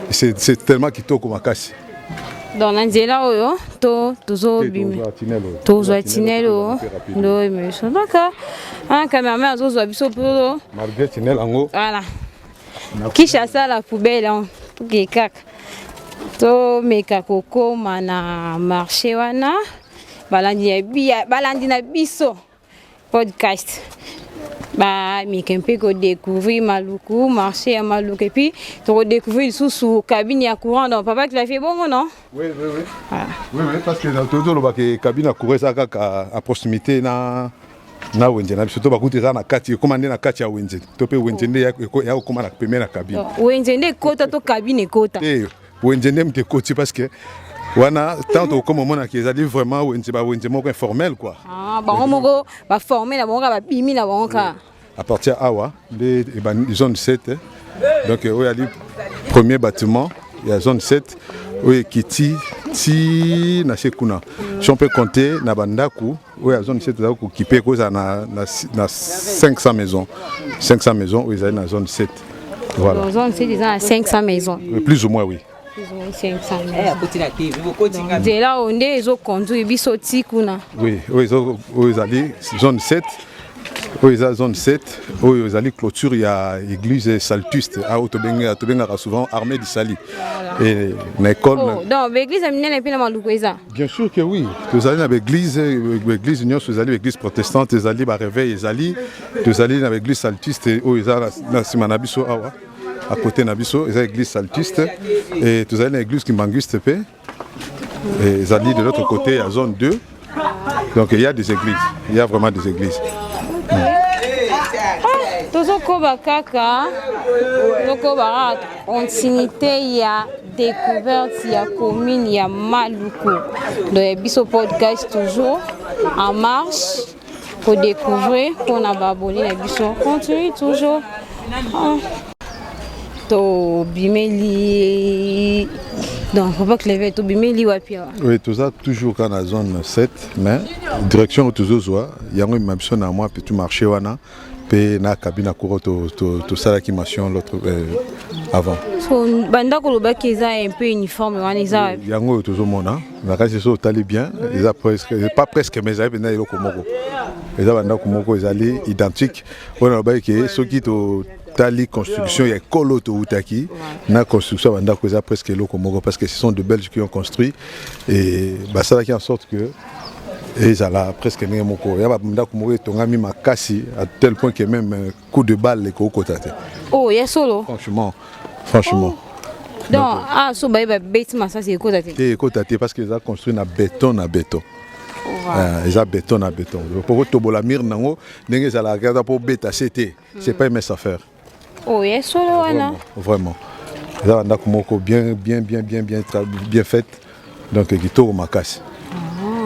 c'est tellement kitoko makasi. Donc na nzela oyo to tozobima, tozwa tunnel oyo nde oyeba biso. Donc un cameraman azozwa biso mpo Malgré tunnel yango. Voilà, Kinshasa la poubelle, toke kaka, tomeka kokóma na marché wana. Balandi na biso podcast bameka mpe kodécouvrir Maluku, marché ya Maluku, et puis tokodécouvrir lisusu cabine ya courant. Donc papa Clavier, bongo non? Oui. Ah. Oui, parce que tozolobaka cabine ya courant eza kaka à proximité na wenze na biso. To bakuti eza na kati, ekóma nde na kati ya wenze, to mpe wenze nde ya kokóma na pembeni na cabine. Wenze nde ekota to cabine ekota? Te, wenze nde moto ekoti, parce que wana ntango tokokoma, omonaki ezali vraiment wenze, bawenze moko informel quoi. Ah, bango moko baforme na bango kaka, babimi na bango kaka. À partir awa nde zone 7. Donc oyo ali premier bâtiment ya zone 7 oyo ekiti ti na se kuna. Si on peut compter na bandako oyo ya zone 7 ezali kokipe, ekozala na 500 maisons, 500 maisons oyo ezali na zone 7, voilà. Donc, zone 7 eza na 500 maisons? Plus ou moins, oui. 500. Nzela oyo nde ezoconduire biso ti kuna? Oui, oyo ezali zone 7, oyo eza zone 7, oyo ezali clôture ya église saltiste oyo tobengaka souvent Armée du Salut et na école. Oh, donc baéglise ya minene mpe na Maluku eza? Bien sûr que oui, tozali na baéglise, baéglise nyonso ezali, baéglise protestante ezali, baréveil ezali, tozali na baéglise saltiste oyo eza na nsima na biso awa, à côté na biso eza église saltiste, et tozali na église kimbanguiste mpe ezali de l'autre côté ya zone 2. Donc il y a des églises, il y a vraiment des églises. Tozokoba kaka, tozokoba kaka continuité ya découverte ya commune ya Maluku. Donc ya biso podcast toujours en marche. Kodécouvrir mpona baabonné na biso. Continue toujours. Ah. Tobimeli donc, papa Cleve, tobimeli wapi awa? Oui, toza toujours kaka na zone 7, mais direction oyo tozozwa yango emema biso na mwa petit marché wana mpe na cabine ya courant tosalaki mention l'autre avant. So bandako olobaki eza un peu uniforme wana, eza wapi? Yango oyo tozomona na kasi, so otali bien, eza presque, pas presque, mais ezali mpenza eloko moko, eza bandako moko ezali identique. Oyo nalobaki ke soki totali construction ya ekolo oyo toutaki na construction ya bandako, eza presque eloko moko, parce que ce sont de Belges qui ont construit et basalaki en sorte que ezala presque ndenge moko ya bandako moko etongami makasi à tel point que même coup de balle ekokota te. Oh, ya solo? Franchement, franchement. Donc ah, so baye babeti masasi, ekota te? Te, ekota te, parce que eza construit na béton, na béton. Eza béton na béton. Po kotobola mur nango ndenge ezalaka kaka mpo obeta se te, c'est pas une mince affaire. Oh, ya solo wana? Vraiment, eza bandako moko bien, bien, bien, bien, bien, bien faite, donc kitoko makasi.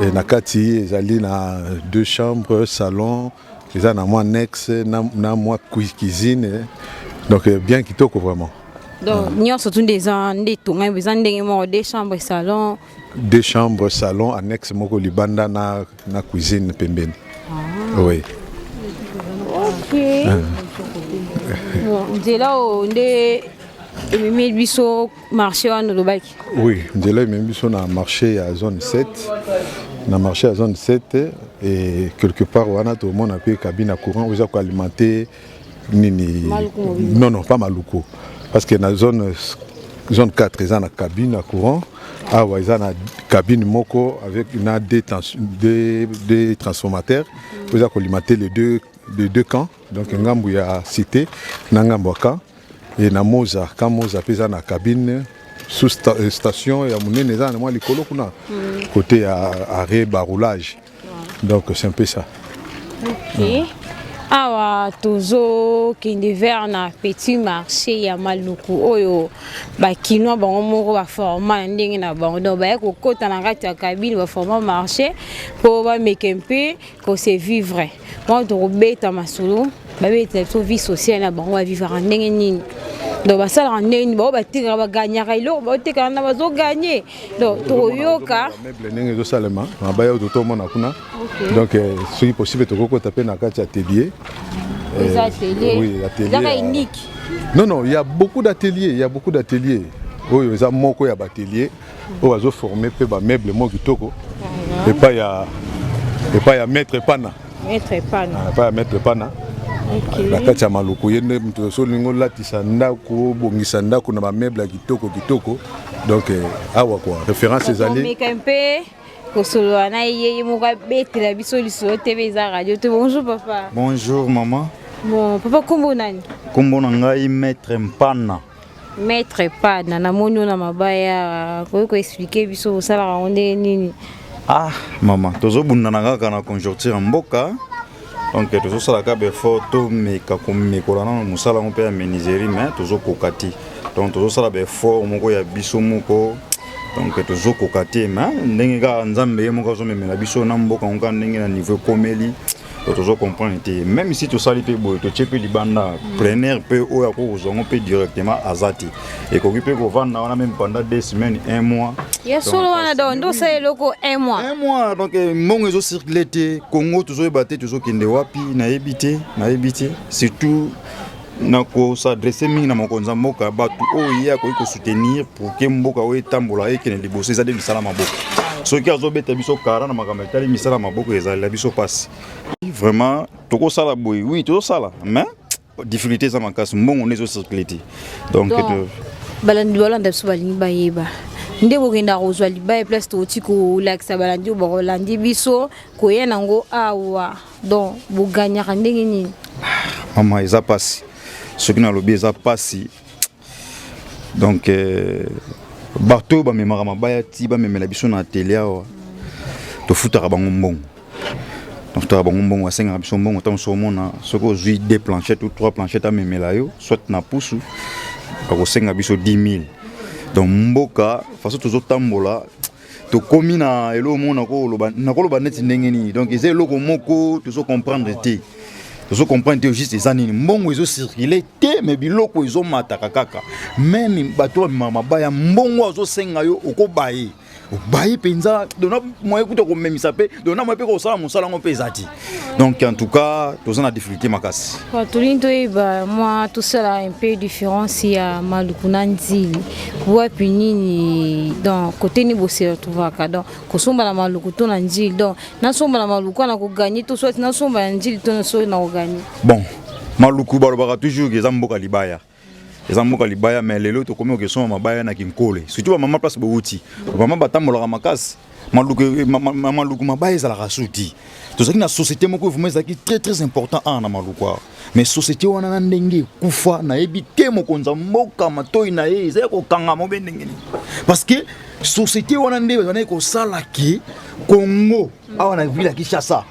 E na kati ezali na deux chambres, salon, eza na mwa annexe na mwa cuisine, donc bien kitoko vraiment. Donc nyonso tu nde eza nde etongami, eza ndenge moko, deux chambres, salon? Deux chambres, salon, annexe moko libanda na cuisine pembeni, oui. Ok. Bon, nzela oyo nde ememi biso marché wana olobaki? Oui, nzela ememi biso na marché ya zone 7, na marché ya zone 7. Et quelque part wana tomona mpe cabine ya courant oyo eza koalimenter nini? Maluku mobimba. Non, non, pas Maluku, parce que na zone 4 eza na cabine ya courant. Awa eza na cabine moko avec na deux transformateurs oyo eza koalimenter les deux camps, donc ngambu ya cité na ngambu ya camp. E na Moza, camp Moza mpe eza na cabine sous station ya monene, eza na mwa likolo kuna, côté ya arrêt baroulage. Donc c'est un peu ça. Ok, awa tozokende vers na petit marché ya Maluku oyo bakinois bango moko baforma na ndenge na bango. Donc baye kokɔta na kati ya cabine, baforma marché mpo bameke mpe kose vivre. Wana tokobeta masolo, babetela biso vie sociale na bango, bavivaka ndenge nini, donc basalaka ndenge nini, bango batekaka, baganyaka eloko baotekaka na bazoganye. Donc tokoyoka. Meuble ndenge ezosalema, mabaya oyo totomona kuna. Donc soki possible, tokokota mpe na kati ya atelier. Eza atelier? Oui, atelier. Ezaka unique? Non, non, il y a beaucoup d'ateliers, il y a beaucoup d'ateliers. Oyo eza moko ya baatelier oyo bazoforme mpe bameuble moko kitoko epai ya maître Pana. Maître Pana. Epai ya maître Pana na kati ya Maluku. Ye nde moto so olingi olatisa ndako, obongisa ndako na bameuble ya kitoko kitoko. Donc awa quoi, référence ezali. Komeka mpe kosolola na ye, ye moko abetela biso lisolo. Tv eza radio te. Bonjour papa. Bonjour maman. Bon papa, kombo nani? Kombo na ngai maître Mpana. Maître Pana, namoni oyo na mabaya, koki koexpliquer biso osalaka yango ndenge nini? Ah mama, tozobundana kaka na conjoncture ya mboka, donc tozosalaka baeffort, tomeka komekola nano mosala yango mpe ya menuiserie, mais tozokoka te. Donc tozosala baeffort moko ya biso moko, donc tozokoka te, mais ndenge kaka Nzambe ye moko azomemela biso na mboka yango kaka ndenge na niveau ekomeli. Donc tozocomprendre te, même si tosali mpe boye, totie mpe libanda, preneur mpe oyo akoki kozwa yango mpe directement aza te. Ekoki mpe kovanda wana même pendant 2 semaines, un mois. Ya solo wana? Donc nde osala eloko un mois? Un mois. Donc mbongo ezocircule te. Congo tozoyeba te tozokende wapi, nayebi te, nayebi te. Surtout na kos'adresser mingi na mokonzi ya mboka, bato oyo ye akoki kosoutenir pour que mboka oyo etambola, ekende liboso, eza nde misala maboko. Soki azobeta biso kara na makambo etali misala maboko, ezalela biso mpasi vraiment. Tokosala boye, oui, tozosala, mais difficulté eza makasi, mbongo nde ezocircule te. Donc Balandi balanda biso, balingi bayeba nde bokendaka kozwa libaya, place touti kolakisa balandi oyo bakolandi biso koya nango awa. Donc boganyaka ndenge nini? Mama, eza mpasi. Soki nalobi eza mpasi, donc bato oyo bamemaka mabaya ti bamemela biso na atelier awa, tofutaka bango mbongo, tofutaka bango mbongo, basengaka biso mbongo. Ntango so omona soki ozwi deux planchettes ou trois planchettes, amemela yo soit na pusu, bakosenga biso 10 000. Donc mboka façon tozotambola, Tokomi na eloko moko nakoloba, nakoloba neti ndenge nini. Donc eza eloko moko tozo comprendre te. Tozo comprendre te juste eza nini. Mbongo ezo circuler te mais biloko ezo mataka kaka. Même bato bamemaka mabaya mbongo azosenga yo okobaye. Obaye mpenza donc na moyen kuta komemisa mpe donc na moyen mpe kosala mosala yango mpe eza te. Donc en tout cas toza na difficulté makasi. Tolingi toyeba mwa tosala un peu différence ya Maluku na Ndjili wapi nini donc kote nini bose retrouvaka donc kosomba na Maluku to na Ndjili donc nasomba na Maluku na koganye to soit nasomba na Ndjili to soki na koganye. Bon Maluku balobaka toujours eza mboka libaya. Eza mboka libaya mais lelo tokomi okesomba mabaya na Kinkole. Surtout ba mama place bowuti. Ba mama batambolaka makasi. Maluku, Maluku mabaya ezalaka suti. Tozalaki na société moko vraiment ezalaki très très important awa na Maluku awa. Mais société wana na ndenge ekufa nayebi te mokonzi ya mboka matoi na ye eza ya kokangama obe ndenge nini. Parce que société wana nde bazalaki kosala ke Congo awa na ville ya Kinshasa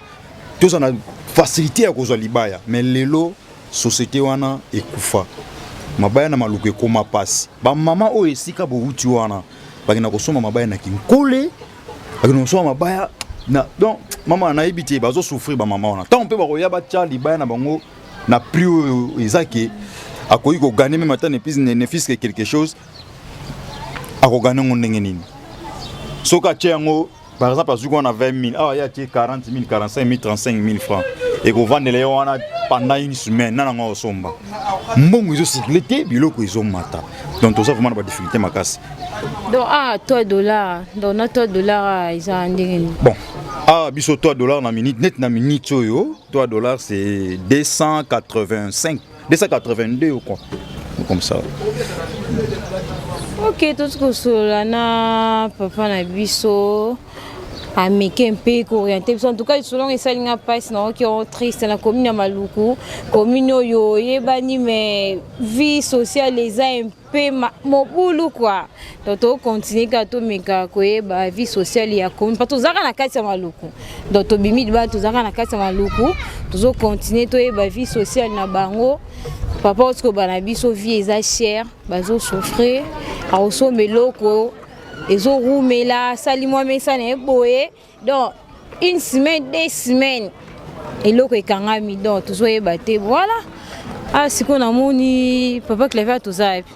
tozala na facilité ya kozwa libaya mais lelo société wana ekufa. Mabaya na Maluku ekoma pasi. Ba mama oyo esika bowuti wana bakenda kosomba mabaya na Kinkole, bakenda kosomba mabaya na donc mama nayebi te bazo souffrir ba mama wana. Tango mpe bakoya batya libaya na bango na prix oyo eza ke akoki kogane meme ata ne fût-ce que quelque chose akogane yango ndenge nini. Soki atie yango par exemple azwiki wana 20 000 awa ye atie 40 000 45 000 35 000 francs ekovandela ye wana pendant une semaine nana yango akosomba mbongo ezocircule te biloko ezomata donc toza vraiment na badifficulté makasi. Donc ah 3 dollars donc na 3 dollars eza ndenge nini? Bon ah biso 3 dollars na minute net na minute oyo 3 dollars c'est 285 282 ou quoi comme ça. Ok, toti kosolola na papa na biso ameke mpe kooriente biso. En tout cas lisolo yango esali nga mpasi, nayoki yango triste. Na commune ya Maluku, commune oyo oyebani mais vie sociale eza mpe mobulu quoi. Donc tokontinue kaka tomeka koyeba vie sociale ya commune parce tozalaka na kati ya Maluku. Donc tobimi libala tozalaka na kati ya Maluku, tozokontinue toyeba vie sociale na bango. Papa oti koba na biso vie eza cher, bazosouffrir, akosomba eloko ezorumela asali mwa mesa na ye boye donc une semaine deux semaines eloko ekangami donc tozoyeba te. Voilà, ah sikoyo namoni papa Claver toza wapi?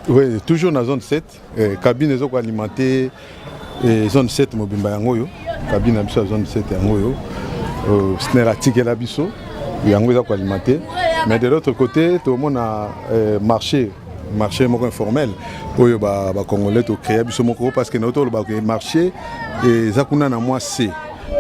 Oui, toujours na zone 7, eh, cabine ezoko alimenter eh, zone 7 mobimba yango oyo, cabine na biso ya zone 7 yango oyo, SNEL atikela biso yango eza koalimenter. Mais de l'autre côté tomona eh, marché moko informel oyo ba congolais tocréa biso moko parce que na toloba ke marché eza kuna na mwa C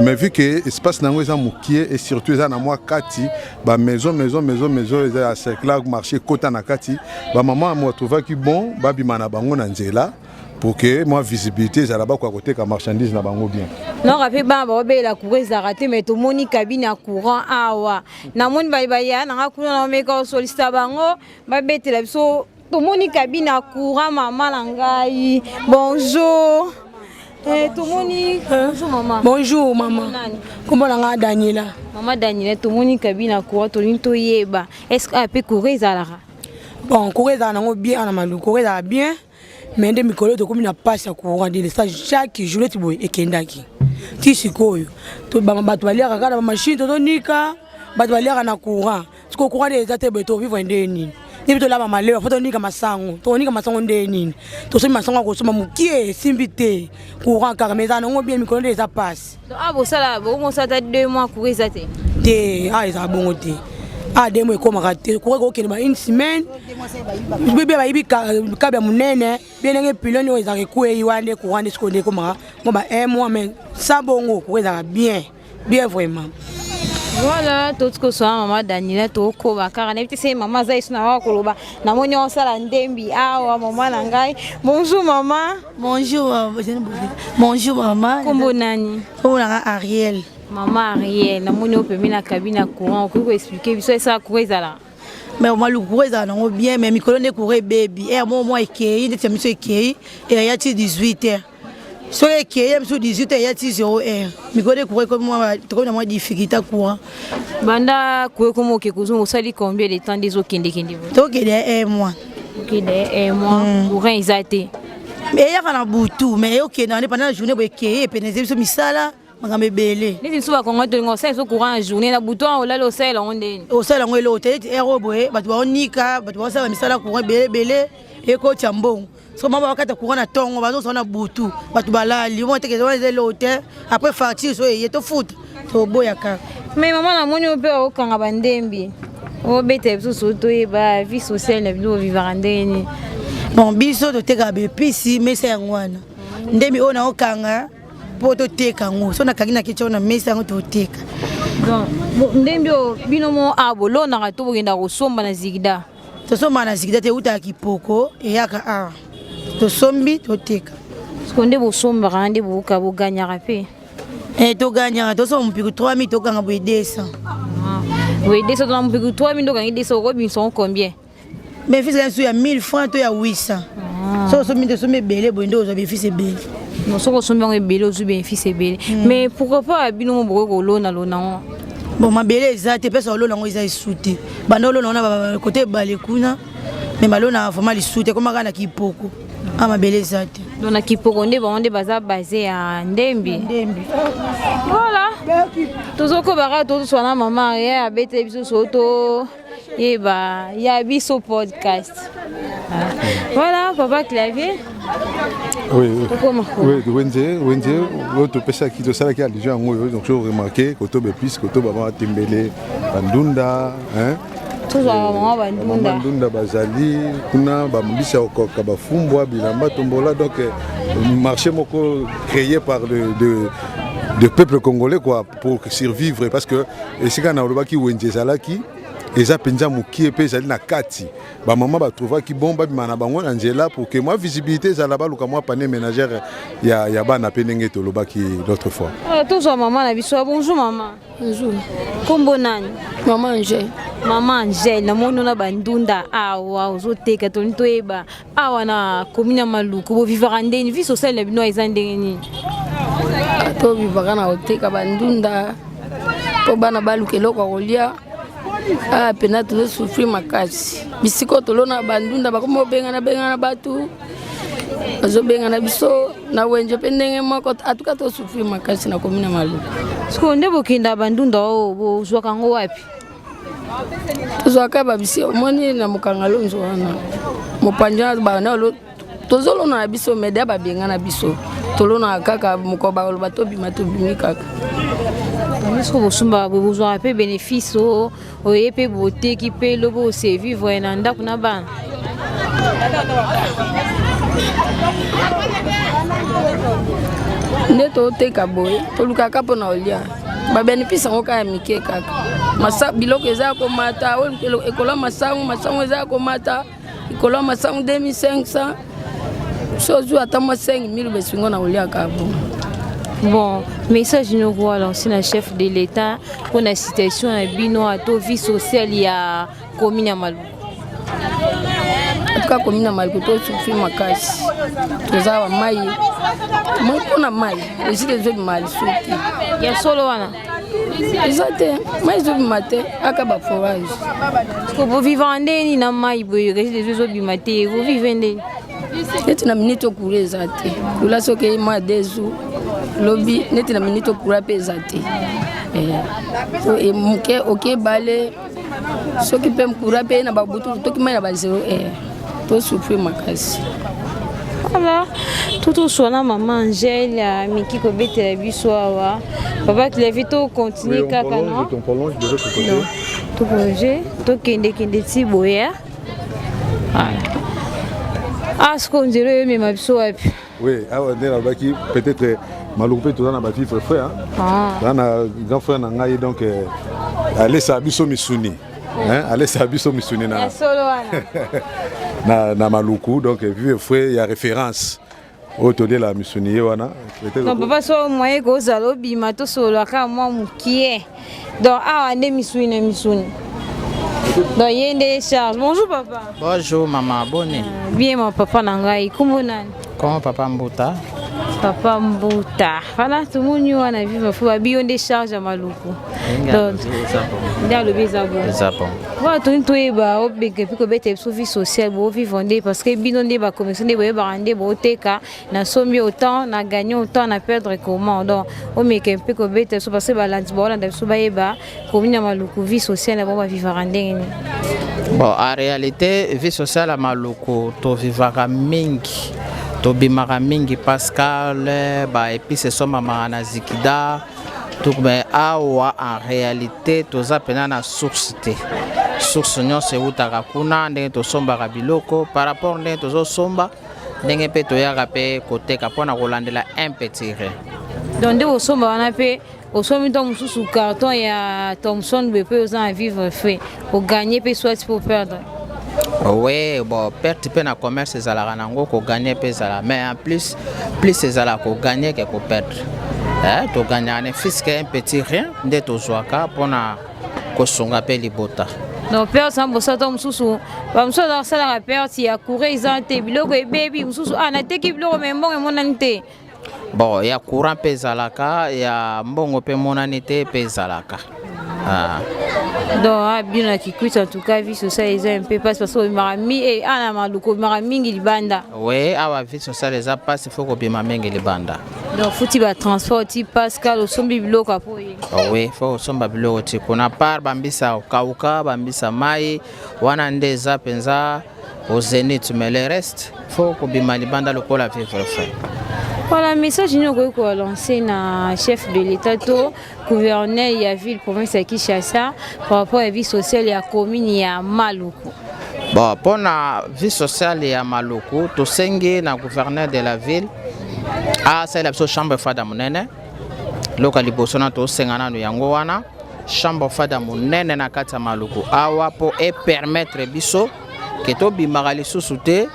mais vu que espace nango eza mokie et surtout eza na mwa kati ba maison maison maison maison eza ya cercle marché kota na kati ba mama mo trouvaki bon babima na bango na nzela pour que moi visibilité ezala bakoka koteka marchandise na bango bien. Noka mpe bana baobela courant ezalaka te mais tomoni cabine ya courant awa namoni baya nanga kuna na omeka kosolisita bango babetela biso. Tomoni cabine ya courant mama na ngai. Bonjour. Eh, tomoni bonjour mama. Bonjour mama. Kombo na ngai Daniela. Mama Daniela, tomoni cabine ya courant tolingi toyeba. Est-ce que ape courant ezalaka? Bon, courant ezalaka nango bien na Maluku, courant ezalaka bien. Mais nde mikolo tokomi na pasi ya courant délestage chaque jour neti boye ekendaki. Ti sikoyo bato baliaka kaka na bamachine tozonika, bato baliaka na courant. Sikoyo courant nde eza te boye tovivre nde nini? Nde tolaba malewa fo tonika masango, tokonika masango nde nini? Tosombi masango ya kosomba mokie esimbi te courant kaka mais ezala nango bien mikolo nde eza pasi. Ah bosala bokomosala ata 2 mois courant eza te? Te, ah ezala bongo te. Ah 2 mois ekomaka te, courant ekokende ba une semaine. Bebe bayibi câble ya monene, bien ndenge pylône oyo ezalaka ekwei wana nde courant nde sikoyo nde ekomaka mo ba 1 mois mais sans bongo courant ezalaka bien. Bien vraiment. Voilà, toti kosala mama Daniela tokoba kaka nayebi te se mama aza yesu na waka koloba namoni osala ndembi awa mama na ngai. Bonjour mama. Bonjour, bonjour mama. Kombo nani? Kombo nanga Ariel. Mama Ariel, namoni opemi na cabine ya courant, okoki koexplike biso esala courant ezala? Mais Maluku courant ezala nango bien mais mikolo nde courant ebebi. Heure moko mwa ekei ndeti ya miso ekei eya ti 18 heures. Soki ekei ya biso 18 heures eya ti 0 heure. Mikolo nde courant ekomi mwa tokomi na mwa difficulté ya courant. Banda courant ekomi oke kozonga osali combien de temps nde ezokendekende boye? Tokende un mois. Okende un mois, courant eza te. Eyaka na butu mais eyokenda wana pendant la journée boye ekeye epeneze biso misala makambo ebele. Neti biso bakongo tolinga osala biso courant ya journée na butu wana olali osalela yango ndeni. Osala yango eloko te neti heure oyo boye bato baonika bato baosala misala courant ebele ebele ekotya mbongo soki mama bakata courant na ntongo bazosala na butu bato balali omona teke wana eza eloko te après facture so eye tofuta toboya kaka. Mais mama namoni oyo mpe okanga bandembi obeta biso so toyeba vie sociale na bino ovivaka ndenge nini. Bon biso totekaka baepisi mesa yango wana ndembi oyo naokanga mpo toteka yango so nakangi na kiti oyo na mesa yango toteka. Donc ndembi oyo bino mo a bolonaka to bokenda kosomba na zigida? Tosomba na zigida te, eutaka kipoko eyaka awa tosombi toteka. Siko nde bosombaka nde bokoka boganyaka mpe? Eh, toganyaka tosomba mopiku 3000 tokanga boye 200. Boye 200 tona mopiku 3000 nde okangi 200 okobimisa ngo combien? Bénéfice eza ya 1000 francs to ya 800. Soki osombi nde osombi ebele boye nde ozwa bénéfice ebele. Non, soki osombi yango ebele ozwi bénéfice ebele. Mais pourquoi pas bino mo bokoki kolona lona yango? Bon mabele eza te, mpesa olona yango eza esu te. Banda olona wana kote ebale kuna mais balonaka vraiment lisu te, ekoma kaka na kipoko a mabele eza te. Donc na kipoko nde bango nde baza base ya ndembi. Ndembi. Voilà. Tozokoba kaka tozoswa na mama ye abeteli biso so to yeba ya biso podcast. Voilà papa clavier. Oui, oui, wenze wenze oyo topesaki tosalaki allusion yango oyo donc so remarqué koto bepuis koto bama tembele bandunda hein tozwa bamama bandunda bandunda bazali kuna bambisi ya kokoka bafumbwa bilamba tombola donc marché moko créé par le, de, de peuple congolais quoi pour survivre parce que esika na olobaki wenze ezalaki eza mpenza mokie mpe ezali na kati bamama batrouvaki bon babima na bango na nzela pour que mwa visibilité ezala baluka mwa panier ménagère ya, ya bana mpe ndenge tolobaki l'autre fois. Tozwa mama na biso. Bonjour mama. Bonjour. Kombo nani? Mama Angèle. Mama Angèle, namoni na bandunda awa ozoteka toni toyeba awa na commune ya Maluku bovivaka ndeni vie sociale na bino eza ndenge nini? Tovivaka na koteka bandunda mpo bana baluka eloko ya kolia. Awa mpena tozosufrir makasi bisika oyo tolona bandunda bakoma obengana bengana bato bazobengana biso na wenze mpe ndenge moko atuka tosufrir makasi na commune ya Maluku. Sikoyo nde bokenda bandunda oyo bozwaka yango wapi? Tozwaka babisi omoni na mokanga lonzo wana mopanzi wana bana tozolona na biso media babengana biso tolonaka kaka mokolo bakoloba tobima tobimi kaka. Siko bosumbaka boye bozwaka mpe bénéfice o oye mpe boteki mpe lobi osevivre na ndako na bana? Nde toteka boye tolukaka mpona kolia babénéfice yango kaka ya mike kaka masa biloko eza ya komata oyo ekola masango masango eza ya komata likolo ya masango 2500 so ozwi ata mwa 5000 besingo na koliaka bo. Bon, message noko lancé na chef de l'État pour la situation na bino ato vie sociale ya commune ya Maluku. En tout cas commune ya Maluku tosufri makasi toza ba mai mai mpona mai esika ezobima lisusu te. Ya solo wana eza te mai ezobima te aka baforage. Bovivaka ndeni na mai boye régie ezobima te bovive ndeni? Neti na minute okura eza te kula soki mwa deux jours lobi neti na minute okura mpe eza te moke okebale soki mpe mokura mpe na babutu toki mai na ba 0 heure tosufri makasi. Voilà, totoswana mama Angèle amiki kobetela biso awa papa Clevi tocontinue kaka non toprolonge tokendekende ti boye. Ah sikoyo nzela oyo emema biso wapi? Oui, awa nde nalobaki peut-être Maluku mpe toza na bavivre frère toza na grand frère na ngai donc alesaka biso misuni alesaka biso misuni na, na, na Maluku donc vivre frère ya référence oyo toliela misuni ye wana. Donc papa so moyen kozala obima tosololaka mwa mokie donc awa nde misuni na misuni donc ye nde charge. Bonjour papa. Bonjour maman, boni? Bien mon papa na ngai, kombo nani? Comment papa Mbuta? Papa Mbuta. Voilà, tomoni wana vive fo babi yo nde charge ya Maluku. Donc nde alobi eza bon. Eza bon. Voilà, toni toyeba obeka epi kobeta biso vie sociale bovivre nde parce que bino nde bacommerçant nde boyebaka nde boteka nasombi autant na gagné autant na perdre comment. Donc omeka mpe kobeta biso parce que balandi baolanda biso bayeba commune ya Maluku vie sociale na bango bavivaka ndenge nini. Bon, en réalité vie sociale ya Maluku tovivaka mingi, tobimaka mingi Pascal, baépice esombamaka na Zikida tout, mais awa en réalité toza mpena na source te. Source nyonso eutaka kuna, ndenge tosombaka biloko par rapport ndenge tozosomba, ndenge mpe toyaka mpe koteka mpona kolandela un petit rien. Donc nde osomba wana mpe osombi ntango mosusu carton ya Thomson boye mpe oza na vivre frais, ogagner mpe soit mpo perdre. Oui, bon, perte mpe na commerce ezalaka nango, kogagner mpe ezalaka, mais en plus plus ezalaka kogagner ke koperdre. Eh, togagnaka ne fût-ce que un petit rien nde tozwaka mpona kosunga mpe libota. Donc perte na bosa to mosusu, bamosusu aza kosalaka perte ya courant eza te, biloko ebebi, mosusu ah nateki biloko me mbongo emonani te. Bon, ya courant mpe ezalaka, ya mbongo mpe emonani te mpe ezalaka, ah. Donc ah, bino na Kikwit, en tout cas vie sociale eza un peu passe parce que obimaka mi eh, ah, na Maluku obimaka mingi libanda. Oui, awa vie sociale eza mpasi, faut kobima mingi libanda. Donc futi batransport ti Pascal osombi biloko apo ye. Oui, faut kosomba biloko ti kuna par bambisa okauka, bambisa mai wana nde eza mpenza au zénith, mais le reste faut kobima libanda lokola vivre frais. Voilà, message nini okoki kolancer na chef de l'État to gouverneur ya ville province ya Kinshasa par rapport ya vie sociale ya commune ya Maluku? Bon, mpona vie sociale ya Maluku, tosengi na gouverneur de la ville asalela biso chambre froide ya monene. Loka liboso na tosenga nanu yango wana, chambre froide ya monene na kati ya Maluku awa, mpo epermettre biso ke tobimaka lisusu te,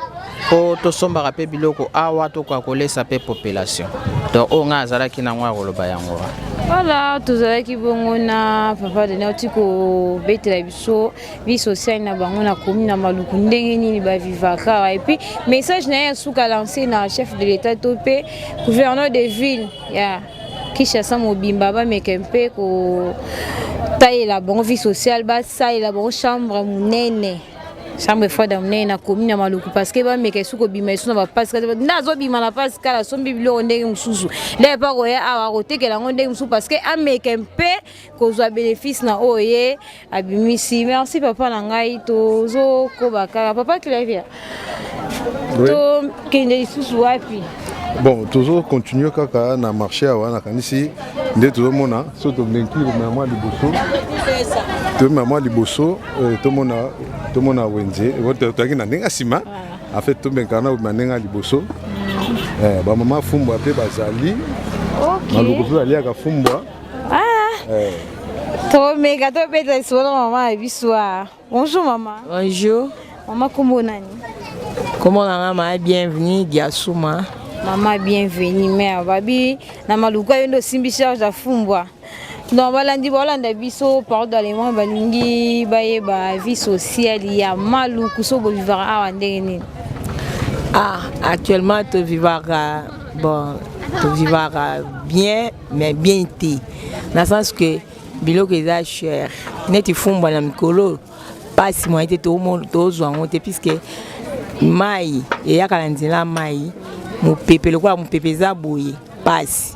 mpo tosombaka mpe biloko awa, tokoka kolesa mpe population. Donc oyo ngai azalaki nango ya koloba yango wana. Voilà, tozalaki bongo na papa Dene oti kobetela biso vie sociale na bango na commune na Maluku, ndenge nini bavivaka, et puis message na ye ya suka lancé na chef de l'État to mpe gouverneur de ville ya Kinshasa mobimba, bameka mpe kotayela bango vie sociale, basalela bango chambre monene, chambre froide ya monene na commune ya Maluku, parce que bameka esu kobima esu na bapascal nde azobima na Pascal asombi biloko ndenge mosusu, nde epa koya awa akotekela yango ndenge mosusu, parce que ameka mpe kozwa bénéfice na oyo ye abimisi. Merci papa na ngai. Tozokoba kaka, papa Clavier. Oui. Tokende lisusu wapi? Bon, tozocontinue kaka na marché awa. Nakanisi nde tozomona so tomenki komema mwa liboso, tomema mwa liboso, tomona wenze. Toyaki na ndenge ya nsima, en fait tomenkaka na na ndenge ya liboso. Bamama fumbwa mpe bazali. Maluku mpe baliaka fumbwa. Ah. Tomeka tobeta lisolo na mama ya biso. Bonjour mama. Bonjour. Mama, kombo nani? Kombo na nga ma Bienvenue Diasuma. Mama Bienvenue, mare babi na Maluku yo nde osimbi charge ya fumbwa. Donc balandi balanda biso parole d'allemand, balingi bayeba vie sociale ya Maluku, so bovivaka awa ndenge nini? Ah, actuellement tovivaka, bon, tovivaka bien mais bien te, na sens que biloko eza cher, neti fumbwa na mikolo mpasi, moyen te tozwa yango te, puisque mai eyaka na nzela, mai mopepe, lokola mopepe eza boye mpasi.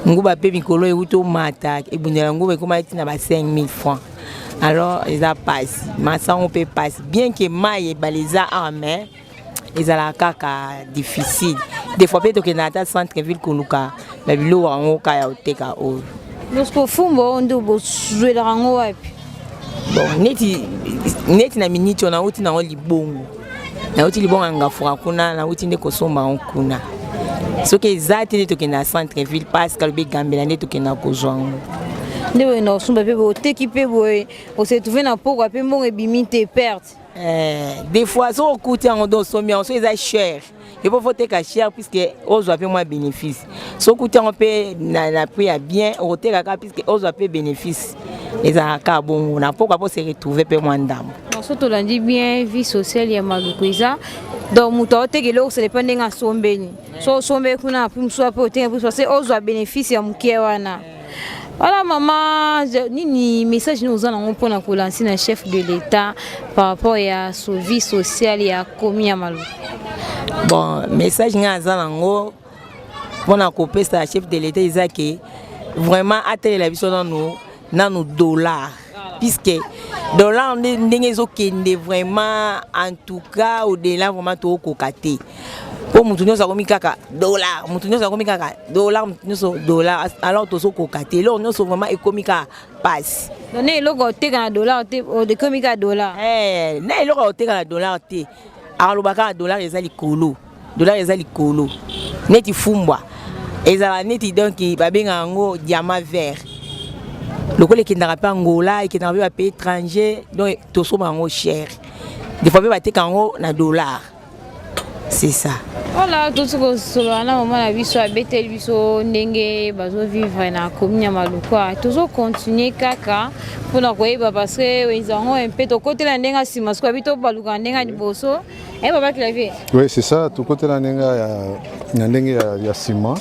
Nguba mpe mikolo euti omata, ebundela nguba ekóma ti na ba 5000 francs, alors eza mpasi. Masango mpe mpasi, bien que mai ebale eza awa, mais ezalaka kaka difficile. Des fois mpe tokendaka ata centre ville koluka na biloko yango kaka ya koteka oyo. Parce fumbwa oyo nde bozwelaka yango wapi? Bon, neti na miniti oyo nauti nango libongo, nauti libongo ya Ngafuka kuna, nauti nde kosomba yango kuna. Soki eza te nde tokenda na centre ville, parce alobi egambela nde tokenda kozwa yango. Nde boyenda kosomba mpe boteki mpe boye, ose trouve na pokwa mpe mbongo ebimi te, perte. Des fois soki okuti yango, donc osombi yango, soki eza cher, epo faut teka cher puisque ozwa mpe mwa bénéfice. Soki okuti yango mpe na prix ya bien, okoteka kaka puisque ozwa mpe bénéfice. Ezalaka kaka bongo, na pokwa mpo se retrouve mpe mwa ndambo. So tolandi bien, vie sociale ya Maluku eza Donc moto aoteka eloko, ça dépend ndenge asombeli. So osombeli kuna na prix mosusu, ape oteka prix, parce que ozwa bénéfice ya moke wana. Voilà mama, nini message nini oza nango mpona kolancer na chef de l'État par rapport ya vie sociale ya commune ya Maluku? Bon, message ngai aza nango mpona kopesa chef de l'État eza ke vraiment atelela biso nanu nanu dollar, puisque dollar nde ndenge ezokende, vraiment, en tout cas au-delà, vraiment tokokoka te, mpo motu nyonso akomi kaka dollar, motu nyonso akomi kaka dollar, motu nyonso dollar. Alors tozokoka te, eloko nyonso vraiment ekomi kaka pasi. Donc ne eloko oteka na dollar te, ekomi kaka dollar. Eh, na eloko oteka na dollar te, akaloba kaka dollar eza likolo, dollar eza likolo. Neti fumbwa ezala neti, donc babengaka yango diamant vert, lokola ekendaka mpe Angola, ekendaka mpe bapays étranger, donc tosomba yango cher, des fois mpe bateka yango na dollar, c'est ça. Voilà, toti kosolola na mama na biso, abeteli biso ndenge bazovivre na commune ya Maluku. Tozocontinue kaka mpona koyeba, parce que ezango mpe tokotela ndenge ya nsima, soki abi tobaluka ndenge ya liboso. Eh, papa Clavier. Oui, c'est ça, tokotela ndenge ya na ndenge ya nsima.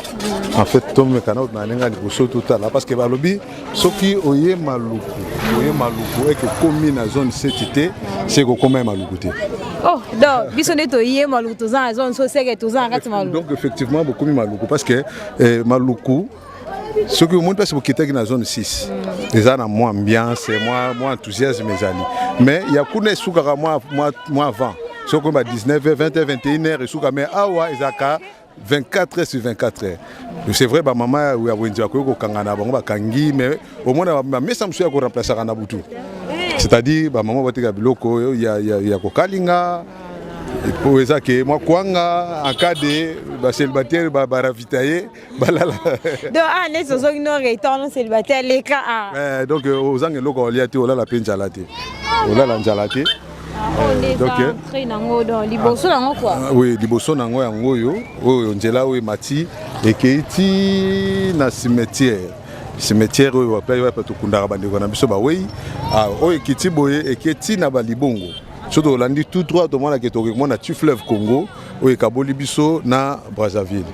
En fait, tomeka na ndenge ya liboso, totala, parce que balobi soki oye Maluku, oye Maluku eke komi na zone 7 te, se kokóma ye Maluku te. Oh, donc biso nde toye Maluku, toza na zone so seke toza na kati Maluku. Donc effectivement bokomi Maluku, parce que Maluku, soki omoni place bokitaki na zone 6, eza na mwa ambiance, mwa enthousiasme ezali, mais ya kuna esukaka mwa avant, soki okomi ba 19 h, 20 h, 21 h esuka, mais awa ezalaka 24 heures sur 24 heures. C'est vrai, bamama ya wenze bakoki kokanga na bango, bakangi, mais omona bamesa mosusu ya koremplaçaka na butu, c'est-à-dire bamama bateka biloko oyo ya kokalinga, po eza ke mwa kwanga en cas de bacélibataire baravitaye balala. Donc ah, neti ozongi no retard, no célibataire leka ah. Eh, donc ozanga eloko olia te, olala mpe nzala te, olala nzala te. Oyo nde eza entrée nango, donc liboso nango quoi. Ah, oui, liboso nango yango oyo, oyo nzela oyo emati ekei ti na cimetière, cimetière oyo wapi tokundaka bandeko na biso bawei. Ah, oyo ekiti boye eke ti na balibongo. So tolandi tout droit, tomonake tokoki komona ti fleuve Congo oyo ekaboli biso na Brazzaville.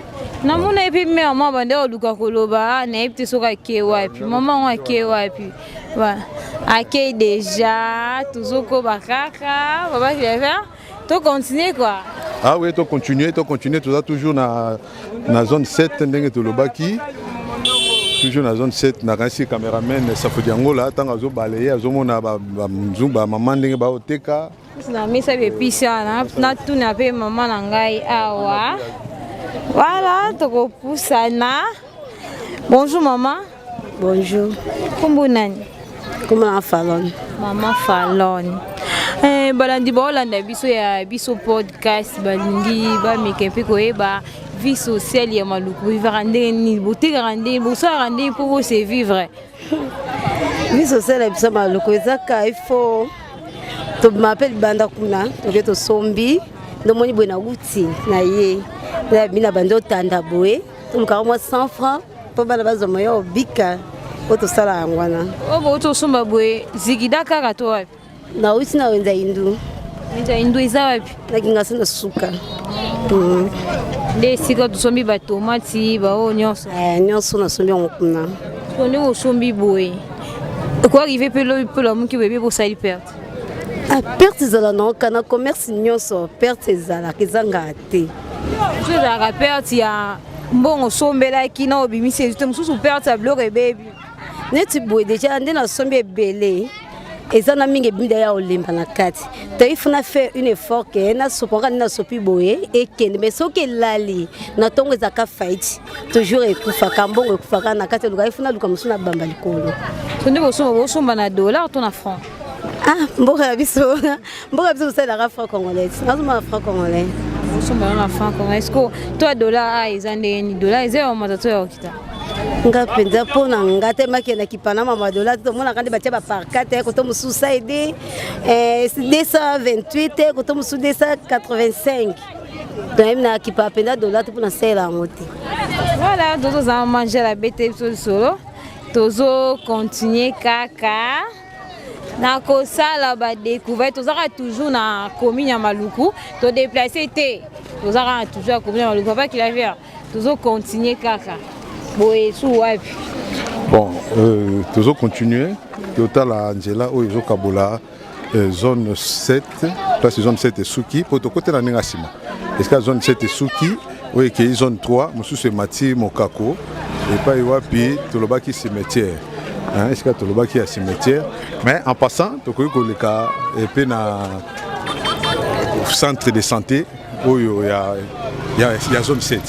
Namona ye mpe mare mwa bande oluka koloba, nayebi te soki ake wapi, mama yango ake wapi. Akei déjà, tozokoba kaka, papa Claver, tocontinue quoi. Ah oui, tocontinue, tocontinue, toza toujours na zone 7, ndenge tolobaki, toujours na zone 7. Nakanisi cameraman Safodi Yangola, ntango azobala ye azomona bamama ndenge baoteka. Na mesa bepisi wana, natuna mpe mama na ngai awa. Voilà, tokopusana. Bonjour mama. Bonjour. Kombo nani? Kombo na Falon. Mama Falon. Eh, balandi baolanda biso ya biso podcast, balingi bameka mpe koyeba vie sociale ya Maluku. Bivaka ndenge nini? Botekaka ndenge, bosalaka ndenge mpo bose vivre? Vie sociale ya biso Maluku ezaka, il faut tobima mpe libanda kuna, toke tosombi. Ndomoni boye nauti na ye na bina, bandi otanda boye, tolukaka mwa 100 francs mpo bana bazwa moya obika oyo tosala yango wana. Oyo bouti osomba boye, zikida kaka to wapi? Nauti na wenza Indu. Wenza Indu eza wapi? Nakinga se na suka. Nde esika tosombi batomati baoyo nyonso? Nyonso nasombi yango kuna. So ndenge osombi boye, ekoarrive mpe lobi mpe lamuki boye, bosali perte? Ah, perte ezala nango kana commerce nyonso, perte ezalaka, ezangaka te. Mosusu ezalaka perte ya mbongo osombelaki na obimisi ezu te, mosusu perte ya biloko ebebi. Neti boye déjà nde nasombi ebele, eza na mingi ebimi ya olemba na kati to il faut na faire une effort ke nasopaka nde nasopi boye ekende, mais soki elali na ntongo ezalaka faillite toujours, ekufaka, mbongo ekufaka na kati. Eluka, il faut naluka mosusu na bamba likolo. So nde bosomba, bosomba na dollar to na franc? Ah, mboka ya biso, mboka ya biso tosalelaka franc congolais, nazomba na franc congolais. Osomba na franc congolais, est-ce que to ya dollar a eza ndenge nini? Dollar eza ya komata to ya kokita? Nga mpenza, mpo na nga te, makendaki panama madola te, tomonaka nde batia bapancarte, koto mosusu saide 228, koto mosusu 285. Toyebi na kipa mpenza dola te mpo nasalela yango te. Voilà, tozozala mangela, abete biso lisolo, tozocontinue kaka. Na kosala ba découverte, tozaka toujours na commune ya Maluku, to déplacer te. Tozaka toujours na commune ya Maluku. Papa Clavier, tozo continuer kaka. Boye su wapi? Bon, tozo continuer totala nzela oyo ezokabola zone 7, place zone 7 esuki, mpo tokotela ndenge ya nsima. Esika zone 7 esuki, oyo ekei zone 3, mosusu emati mokako epai wapi tolobaki cimetière, hein, esika tolobaki ya cimetière. Mais en passant tokoki koleka epe na centre de santé oyo ya zone 7,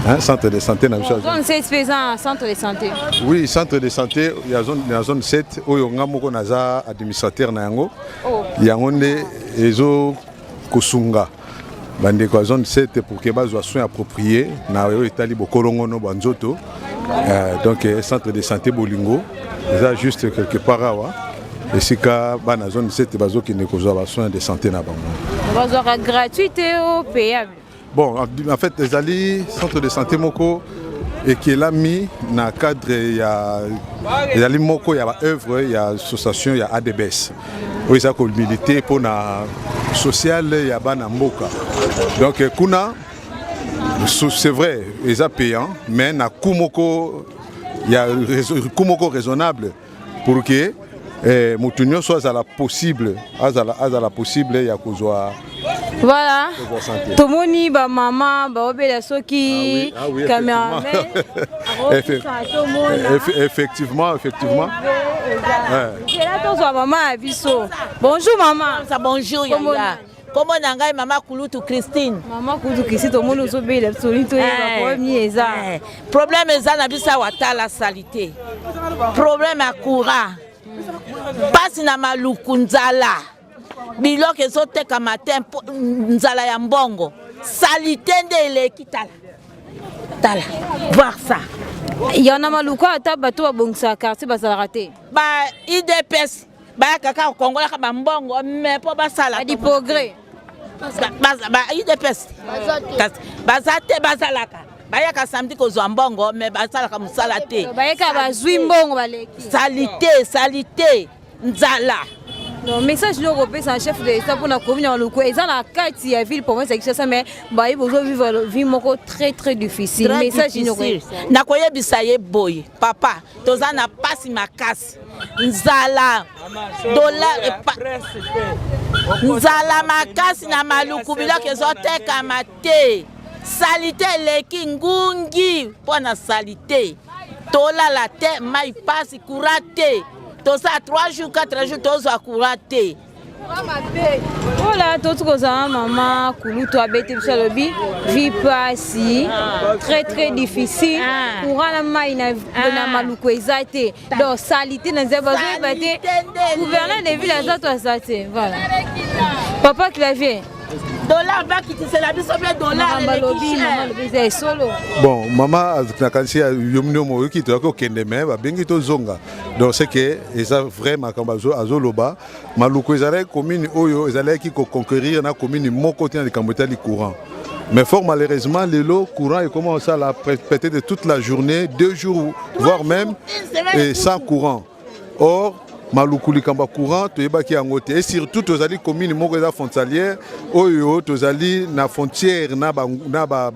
hein, centre de santé na biso. Zone 7 mpe eza centre de santé? Oui, centre de santé ya zone 7 oyo nga moko naza administrateur na yango. Oh. Yango nde ezokosunga bandeko ya zone 7 pour ke bazwa soin approprié na oyo etali bokolongono bwa nzoto. Donc centre de santé Bolingo eza juste quelque part awa, esika bana zone 7 bazokende kozwa basoin de santé na bango. Bazwaka gratuit te o payable? Bon, en fait ezali centre de santé moko ekelami na cadre ya, ezali moko ya baœuvre ya association ya ADBS oyo eza komiliter mpona sociale ya bana mboka. Donc kuna, c'est vrai, eza payant, mais na coût moko ya coût moko raisonnable pour que motu nyonso azala possible, azala possible ya kozwa Voilà. kozwa santé. Tomoni bamama baobela soki Ah oui, cameraman. Effectivement, effectivement. Ouais. Nzela tozwa mama ya biso. Bonjour mama. Bonjour yaya. Kombo na ngai mama Kulutu Christine. Mama Kulutu Christine, tomoni ozobela biso, tolingi toyeba problème nini eza. Problème eza na biso awa, tala saleté, problème ya courant, mpasi na Maluku, nzala, biloko ezotekama te, nzala ya mbongo, saleté nde eleki. Tala, tala, voir ça. Ya na Maluku, ata bato babongisaka quartier bazalaka te. Ba UDPS bayaka kaka kokongolaka bambongo, mais mpo basala du progrès. Ba UDPS baza te, bazalaka, bayaka samedi kozwa mbongo, mais basalaka mosala te. Bayeka, bazwi mbongo, baleki. Saleté, saleté, nzala. Donc message nini okopesa na chef de l'État mpona commune ya Maluku? Eza na kati ya ville province ya Kinshasa, mais baye bozovivre vie moko très très difficile. Très Message nini difficile. okoyebisa? Nakoyebisa ye boye: papa, toza na pasi makasi, nzala, dola, nzala makasi na Maluku, biloko ezotekama te, saleté eleki, ngungi mpo na saleté, tolala te, mai pasi, courant te, tosala 3 jours, 4 jours tozwa courant te. Voilà, toti kozala mama Kulutu abeti biso, alobi vie pasi, très très difficile, courant na mai na Maluku eza te, donc saleté na nzela, bazoyeba te gouverneur de ville aza to aza te. Voilà, papa Clavier. Dollar bakitisela biso mpe dollar. Makambo alobi, mama alobi eza esolo. Bon, mama, nakanisi yo nde oyoki, toyaki kokende me babengi tozonga. Donc c'est que eza vrai makambo azoloba. Maluku ezalaki commune oyo ezalaki koconquérir na commune moko te na likambo etali courant, mais fort malheureusement lelo courant ekoma osala peut-être toute la journée, 2 jours voire même et sans courant. Or Maluku, likambo ya courant toyebaki yango te. Et surtout tozali commune moko eza frontalière, oyo tozali na frontière na bandeko na ba,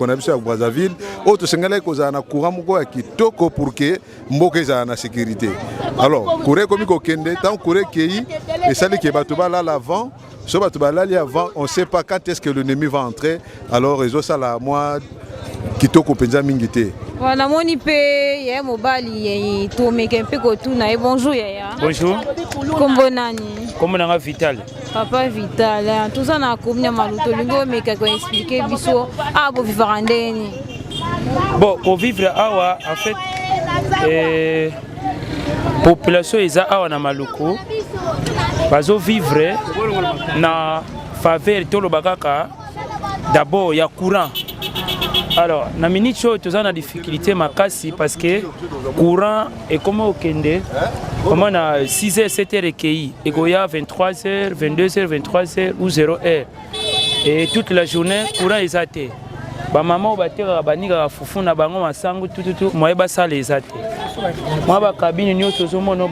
na biso ya Brazzaville, oyo tosengelaki kozala na courant moko ya kitoko pour que mboka ezala na sécurité. Alors courant ekomi kokende. Ntango courant ekei, esali ke bato balala avant. So bato balali avant, on sait pas quand est-ce que l'ennemi va entrer. Alors ezosala mwa kitoko mpenza mingi te. Namoni mpe yaya mobali, tomeke mpe kotuna ye. Bonjour yaya. Bonjour. Kombo nani? Kombo nanga Vital. Papa Vital, toza na commune ya Maluku, tolingi omeka koexpliquer biso awa bovivaka ndenge nini? Bon, kovivre awa, en fait, population eza awa na Maluku bazovivre na faveur, toloba kaka d'abord ya courant. Alors na minute oyo toza na difficulté makasi parce que courant ekoma okende koma na 6 heures, 7 heures, ekei ekoya 23 heures, 22 heures, 23 heures ou 0 heure, et toute la journée courant eza te. Bamama oyo batekaka, banikaka fufu na bango, masangu, tututu, moye basala eza te. Mwa bakabine nyonso ozomona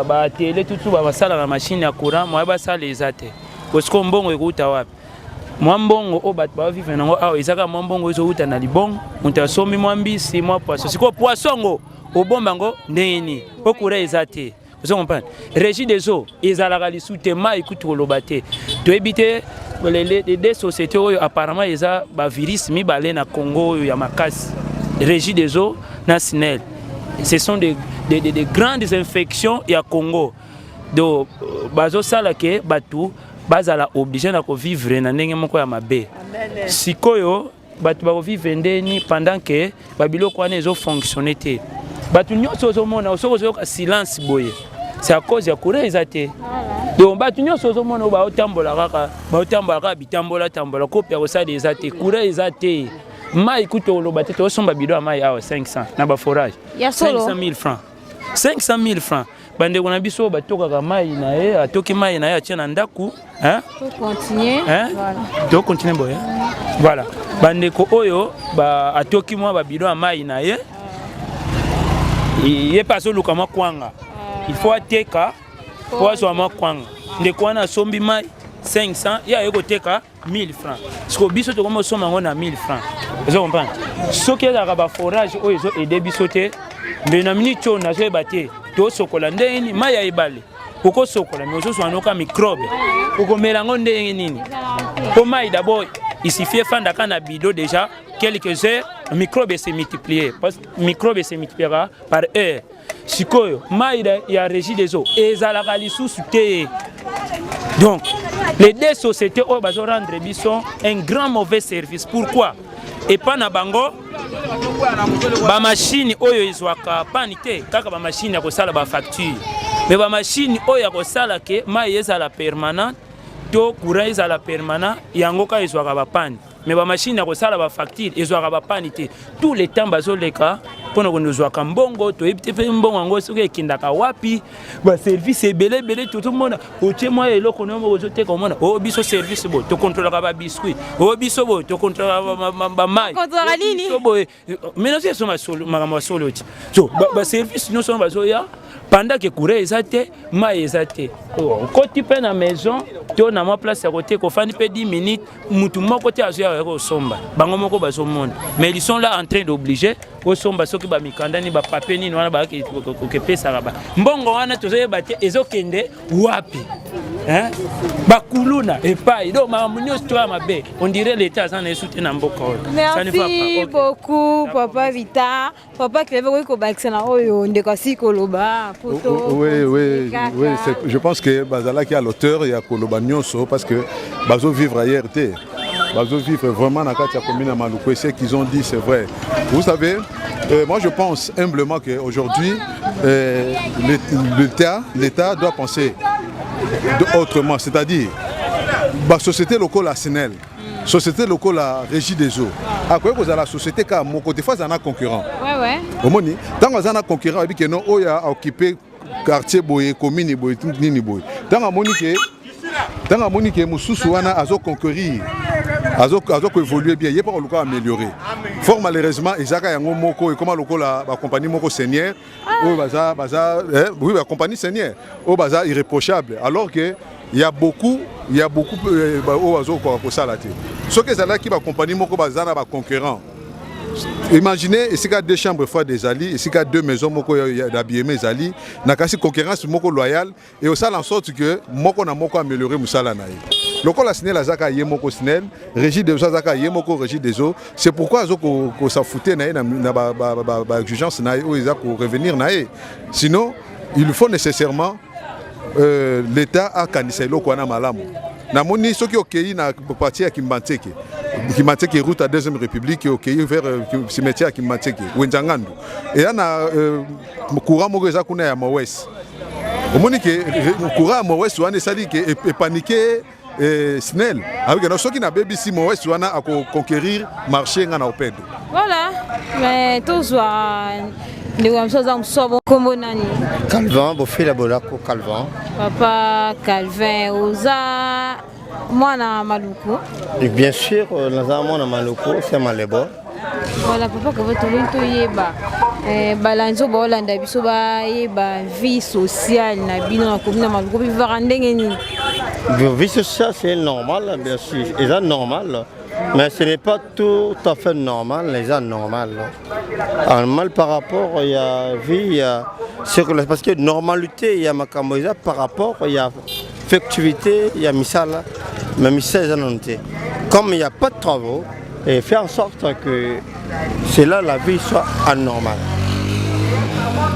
baatele tutu basalaka machine ya courant, mwa basala eza te. Bosiko mbongo ekouta wapi? Mwa mbongo oyo bato bavivre nango awa eza kaka mwa mbongo ezowuta na libongo. Moto asombi mwa mbisi, mwa poisson. Sikoyo poisson yango obomba yango ndenge nini po courant eza te? Ozo comprendre? Régie des eaux ezalaka lisusu te, mai kutu koloba te. Toyebi te les deux sociétés oyo apparemment eza bavirus mibale na Congo oyo ya makasi, Régie des eaux na SNEL. Ce sont des grandes infections ya Congo. Donc bazosala ke bato bazala obligé na kovivre na ndenge moko ya mabe. Sikoyo bato bakovivre ndeni pendant ke babiloko wana ezofonctionne te? Bato nyonso ozomona, soki ozoyoka silence boye, c'est à cause ya courant eza te. Donc bato nyonso ozomona oyo baotambola kaka, baotambola kaka bitambola tambola, kope ya kosala eza te, courant eza te, mai kutu oloba te. Tozosomba bidon ya mai awa 500 na baforage. Ya solo? 500 000 francs, 500 000 francs. Bandeko na biso oyo batokaka mai na ye, atoki mai na ye, atie na ndako, hein? Continuer. Hein? Voilà. Tocontinue boye. Voilà, bandeko oyo atoki mwa babidon ya mai na ye, ye mpe azoluka mwa kwanga, il faut ateka po azwa mwa kwanga. Ndeko wana asombi mai 500, ye aye koteka 1000 francs. Siko biso tokomi osomba yango na 1000 francs. Ozo comprendre? Soki ezalaka baforage oyo ezo aide biso te, mbe na minute oyo nazoyeba te tosokola ndenge nini. Mai ya ebale okosokola, mais ozozwa noka microbe, okomela yango ndenge nini? Mpo mai d'abord il suffit efandaka na bidon déjà quelques heures, microbe se multiplier, parce que microbe se multipliera par heure. Sikoyo mai ya Régie des eaux ezalaka lisusu te. Donc les deux sociétés oyo bazorendre biso un grand mauvais service. Pourquoi? Epa na bango bamashine oyo ezwaka panne te, kaka bamashine ya kosala bafacture, mais bamashine oyo ya kosala ke mai ezala permanent to courant ezala permanent, yango kaka ezwaka bapanne, mais bamashine ya kosala bafacture ezwaka bapanne te. Tout le temps bazoleka mpona kozwaka mbongo, toyebi te mpe mbongo yango soki ekendaka wapi. Baservice ebele ebele tozomona, otie mwa eloko na yo moko ozoteka, omona oyo biso service boye tokontrolaka babiscuit, oyo biso boye tokontrolaka bamai, Kontrolaka nini? biso boye. Mais nazo eso makambo ya solo ti. So baservice nyonso wana bazoya pendant ke courant eza te, mai eza te. Okoti mpe na maison to na mwa place ya koteka, ofandi mpe 10 minutes, mutu moko te azoya kosomba. Bango moko bazomona, mais ils sont là en train d'obliger osomba. Soki bamikanda nini, bapapier nini wana bakepesaka ba mbongo wana, tozoyeba te ezokende wapi, hein? Bakuluna epai. Donc makambo nyonso to ya mabe, on dirait l'état aza na yesu te na mboka oyo. Ça ne va pas. Merci Ok. beaucoup, papa Vita. Papa Cleve, okoki kobakisa na oyo ndeko asili koloba po to Oui, je pense que bazalaki à l'auteur ya koloba nyonso, parce que bazo vivre ailleurs te, bazo vivre vraiment na kati ya commune ya Maluku, et ce qu'ils ont dit, c'est vrai. Vous savez, moi je pense humblement qu'aujourd'hui l'État doit penser autrement, c'est-à-dire basociété lokola SNEL, société lokola Régie des eaux, akoki kozala société kaka moko te, faut azala na concurrent. Omoni, ntango aza na concurrent, ayebi ke no oyo aoccupe quartier boye, commune boye, nini boye. Ntango amoni ke mosusu wana azoconquérir, azokoévolue bien, ye mpo koluka améliorer. Fort malheureusement, ezaka yango moko ekoma lokola bacompagnie moko senior oyo baza, oui, bacompagnie senior oyo baza irréprochable, alors que il y a beaucoup oyo bazokoka kosala te. Soki ezalaki bacompagnie moko baza na baconcurrent, imaginez esika deux chambres froides ezali, esika deux maisons moko ya d'habillement ezali, na kasi concurrence moko loyale et osala en sorte que moko na moko améliorer mosala na ye. Lokola SNEL azaka ye moko SNEL, Régie des eaux azaka ye moko Régie des eaux, c'est pourquoi azo kosafute na ye na baexigence na ye oyo eza korevenir na ye. Sinon il faut nécessairement l'État akanisa eloko wana malamu. Namoni soki okei na partie ya Kimbanseke, Kimbanseke, route ya deuxième république, okei vers cimetière ya Kimbanseke, wenza ngandu, eya na courant moko eza kuna ya Mowes. Omoni ke courant ya Mowes wana esali ke epaniquer SNEL abike soki nabebisi Mowes wana, akoconquérir marché, nga na operdre. Voilà, mais tozwa ndeko na biso aza mosusu. Nkombo nani? Calvin Bofila Bolako Calvin. Papa Calvin, oza mwana Maluku? Et bien sûr, naza mwana Maluku, c'est Malebo. Voilà, papa Calvin, tolingi toyeba. Eh, balandi oyo baolanda biso bayeba vie sociale na bino na commune ya Maluku bivivaka ndenge nini? Vie sociale c'est normal bien sûr, eza normal. Mais ce n'est pas tout à fait normal, les normal. Normal par rapport, il y a vie, il y a parce que normalité, il y a makambo, par rapport, il y a effectivité, il y a misala, mais misala, comme il n'y a pas de travaux, et faire en sorte que cela, la vie soit anormale.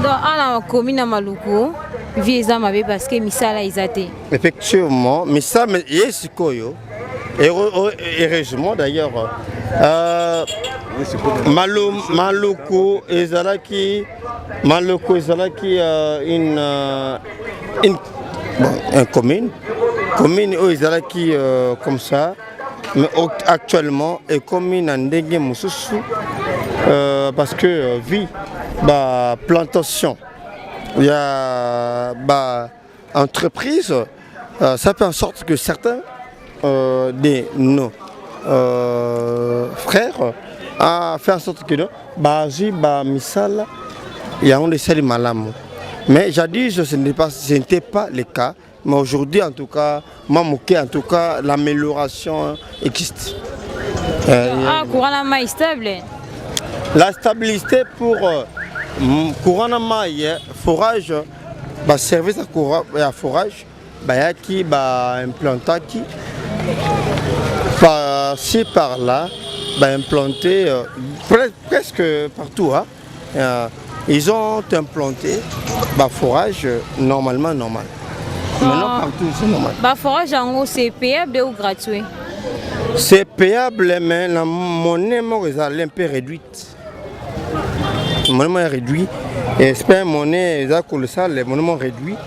Donc, à la commune à Maluku, vie eza mabe parce que misala eza te. Effectivement, misala ye sikoyo, heureusement d'ailleurs, euh, Malu, Maluku ezalaki Maluku ezalaki euh, une, euh, une, bon, une commune commune oyo ezalaki euh, comme ça mais actuellement ekomi na ndenge mosusu euh, parce que euh, vie ba plantation ya ba entreprise euh, ça fait en sorte que certains euh, de nos euh, frères a fait en sorte que bazwi ba misala yango nde esali malamu mais jadis ce n'était pas, ce n'était pas le cas. Mais aujourd'hui, en tout cas, moi, en tout cas, l'amélioration existe. Euh, ah, courant na mai stable. La stabilité pour euh, courant na mai, forage, bah, service à courant, à forage, bayaki, bah, implantaki, par-ci, par-là, bah, implanté euh, presque partout. Hein. Euh, ils ont implanté bah, forage normalement normal. Maintenant ah. partout c'est normal. Bah, forage en gros c'est payable ou gratuit? C'est payable mais la monnaie est un peu réduite. La monnaie est réduite. Et c'est pas une monnaie colossale, la monnaie réduite.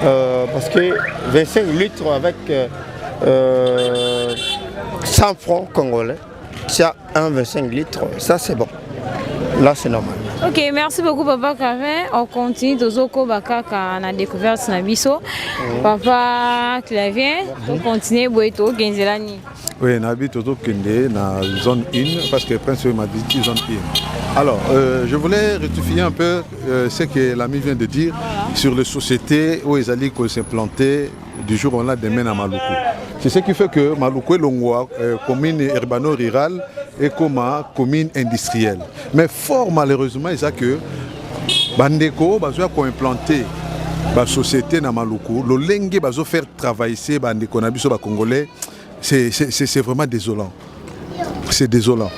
Euh, parce que 25 litres avec euh, 100 francs congolais, c'est 1,25 litres, ça c'est bon. Là c'est normal. Ok, merci beaucoup Papa Clavin. On continue tozokoba kaka na découverte na biso. Mm. Papa Clavien, on continue boye tokenzela nini? Oui, nabi tozokende na zone 1 parce que Prince m'a dit zone 1. Alors, euh, je voulais rectifier un peu euh, ce que l'ami vient de dire voilà. sur les sociétés où ils allaient s'implanter du jour au lendemain à Maluku. C'est ce qui fait que Maluku elongwa euh, commune urbano-rurale ekoma commune industrielle. Mais fort malheureusement eza que bandeko bazoya koimplante basociété na Maluku lolenge bazo faire travailler bandeko na biso bacongolais, c'est vraiment désolant. C'est désolant.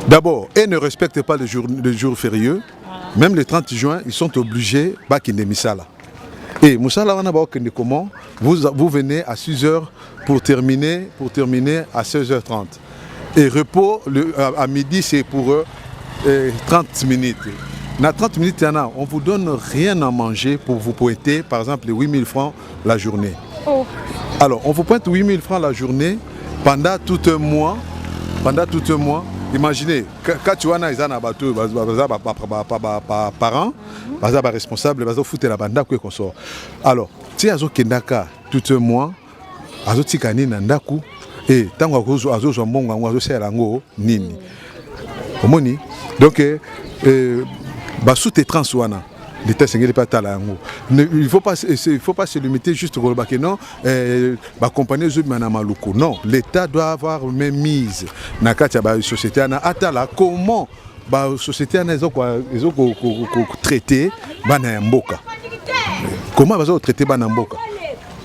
D'abord, ils ne respectent pas le jour férié. Même le 30 juin, ils sont obligés bakende misala. Et mosala wana bakende comment? Vous, vous venez à 6 heures pour terminer à 16h30. Et repos à midi, c'est pour eux 30 minutes. Na 30 minutes, on ne vous donne rien à manger pour vous pointer, par exemple, les 8000 francs la journée. Oh. Alors, on vous pointe 8000 francs la journée pendant tout un mois. Pendant tout un mois, imaginez, quand tu as eza na bato baza parents, baza baresponsable, bazofutela bandako et consort. Alors, ti azokendaka tout un mois, azotika nini na ndako? E ntango azozwa mbongo yango, azosalela yango nini? Omoni, donc eh, basous-traitance wana, l'État esengeli mpe atala yango. Il faut pas se limiter juste koloba ke non, eh, bacompagnie ezobima na Maluku. Non, l'État doit avoir même mise na kati ya basociété wana, atala comment basociété wana ezokotraite bana ya mboka, comment baza kotraite bana mboka.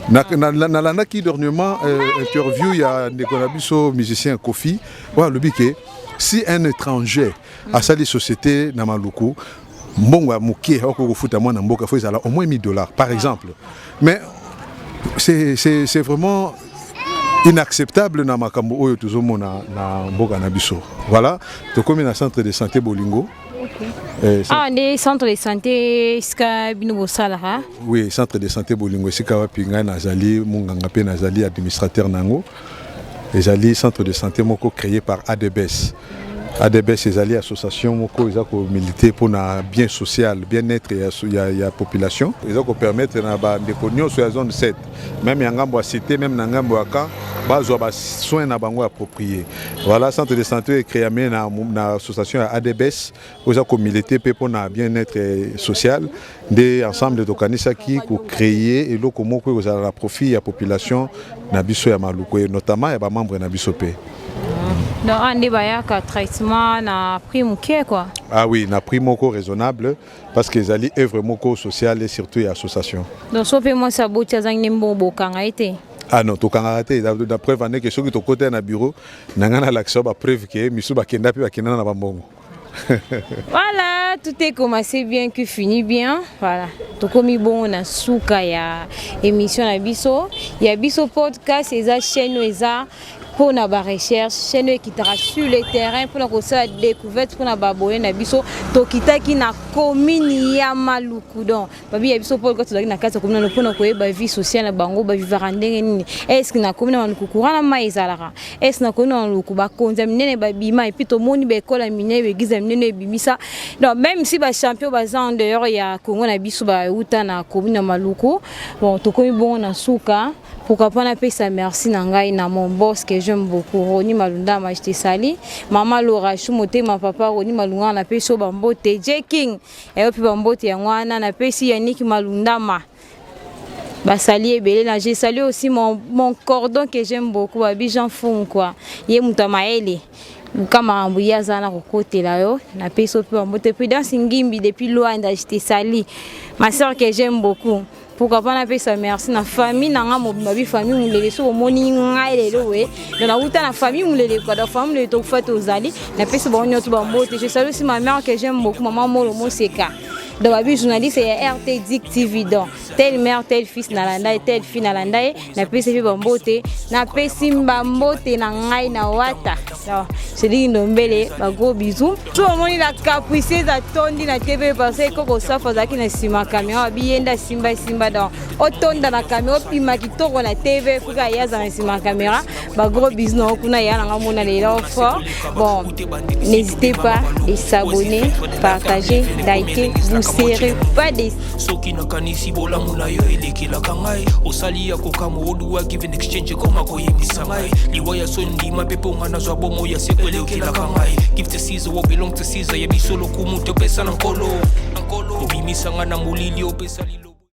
Nalandaki dernièrement interview ya ndeko na biso musicien Kofi oyo alobi ke si un étranger asali société na Maluku, mbongo ya moke akoki kofuta mwana mboka fo ezala au moins 1000 $ par exemple. Mais c'est vraiment inacceptable na makambo oyo tozomona na mboka na biso. Voilà, tokomi na centre de santé Bolingo. Eh, awa nde centre de santé esika bino bosalaka? Oui, centre de santé Bolingo, esika wapi ngai nazali monganga mpe nazali administrateur na yango. Ezali centre de santé moko créé par ADBS. ADBS ezali association moko eza komilite mpona bien social, bien-être ya, ya, ya population. Eza kopermettre na bandeko nyonso ya zone 7, même ya ngambo ya cité, même na ngambo ya camp, bazwa basoin na bango approprié. Voilà, centre de santé ecréame na, na association ya ADBS oyo eza komilite mpe mpona bien-être social. Nde ensemble tokanisaki kocréer eloko moko ekozala na profit ya population na biso ya Maluku, et notamment ya bamembre na biso mpe. Donc awa nde bayaka traitement na prix moke quoi. Ah oui, na prix moko raisonnable, parce que ezali œuvre moko sociale et surtout ya association. Donc so mpe mwasi aboti, azangi nde mbongo, bokanga ye te? Ah non, tokangaka te. Na preuve andeke, soki tokota na bureau na ngai, nalakisa bapreuve ke misu bakenda mpe bakenda na bambongo. Voilà, tout est commencé bien que finit bien. Voilà, tokomi bongo na suka ya émission na biso ya biso podcast. Eza chaîne oyo eza mpona barecherche, chaîne oyo ekitaka sur le terrain mpona kosala découverte mpona baboye na biso. Tokitaki na commune ya Maluku. Donc babi ya biso podcast, tozalaki na kati ya commune mpona koyeba vie sociale na bango, bavivaka ndenge nini. Est-ce na commune ya Maluku courant na mai ezalaka? Est-ce na commune ya Maluku bakonzi ya minene babima? Et puis tomoni baekole ya minene, baeglise ya minene ebimisa. Donc même si bachampion baza en dehors ya Congo na biso, bauta na commune ya Maluku. Bon, tokomi bongo na suka. Pourquoi pas napesa merci na ngai na mon boss que j'aime beaucoup, Roni Malundama, je te salue. Mama Laura Chou Motema, papa Roni Malungana, napesi yo bambote. J King eyo mpe bambote yango wana. Napesi Yannick Malundama basali ebele na. Je salue aussi mon cordon que j'aime beaucoup, babi Jean Fung quoi. Ye moto ya mayele, luka makambo ye aza na kokotela yo. Napesi yo mpe bambote. Prudence Ngimbi depuis Luanda, je te salue, ma sœur que j'aime beaucoup. Pourquoi pas napesa merci na famille na nga mobimba, bi famille Molele. Soki omoni ngai lelo we, donc nauta na famille Molele quoi. Donc famille Molele, tokufa tozali. Napesi bango nyonso bambote. Je salue aussi ma mère que j'aime beaucoup, maman Molo Moseka. Donc babi journaliste ya RT Dik TV. Donc tel mère, tel fils nalanda ye, tel fille nalanda ye. Napesi mpe bambote, napesi bambote na ngai na wata. Donc Cédric Ndombele, bagros bisous. So omoni la capricieuse atondi na TV parce que koko safu azalaki na nsima caméra, babi ye nde asimba simba. Donc otonda na caméra, opima kitoko na TV, fuka ye aza na nsima caméra. Bagros bisous na kuna ya nanga mona lelo fort. Bon, n'hésitez pas de s'abonner, partager, liker, vous serez pas déçus. Soki nakanisi bolamu na yo elekelaka ngai, osali ya kokamwa, oduwa give and exchange ekoma koyebisa ngai liwa ya so ndima mpe mpo nga nazwa bomo ya seko elekelaka ngai. Give to Caesar what belong to Caesar, ya biso lokumu topesa na Nkolo. Obimisanga na molili, opesa lilo.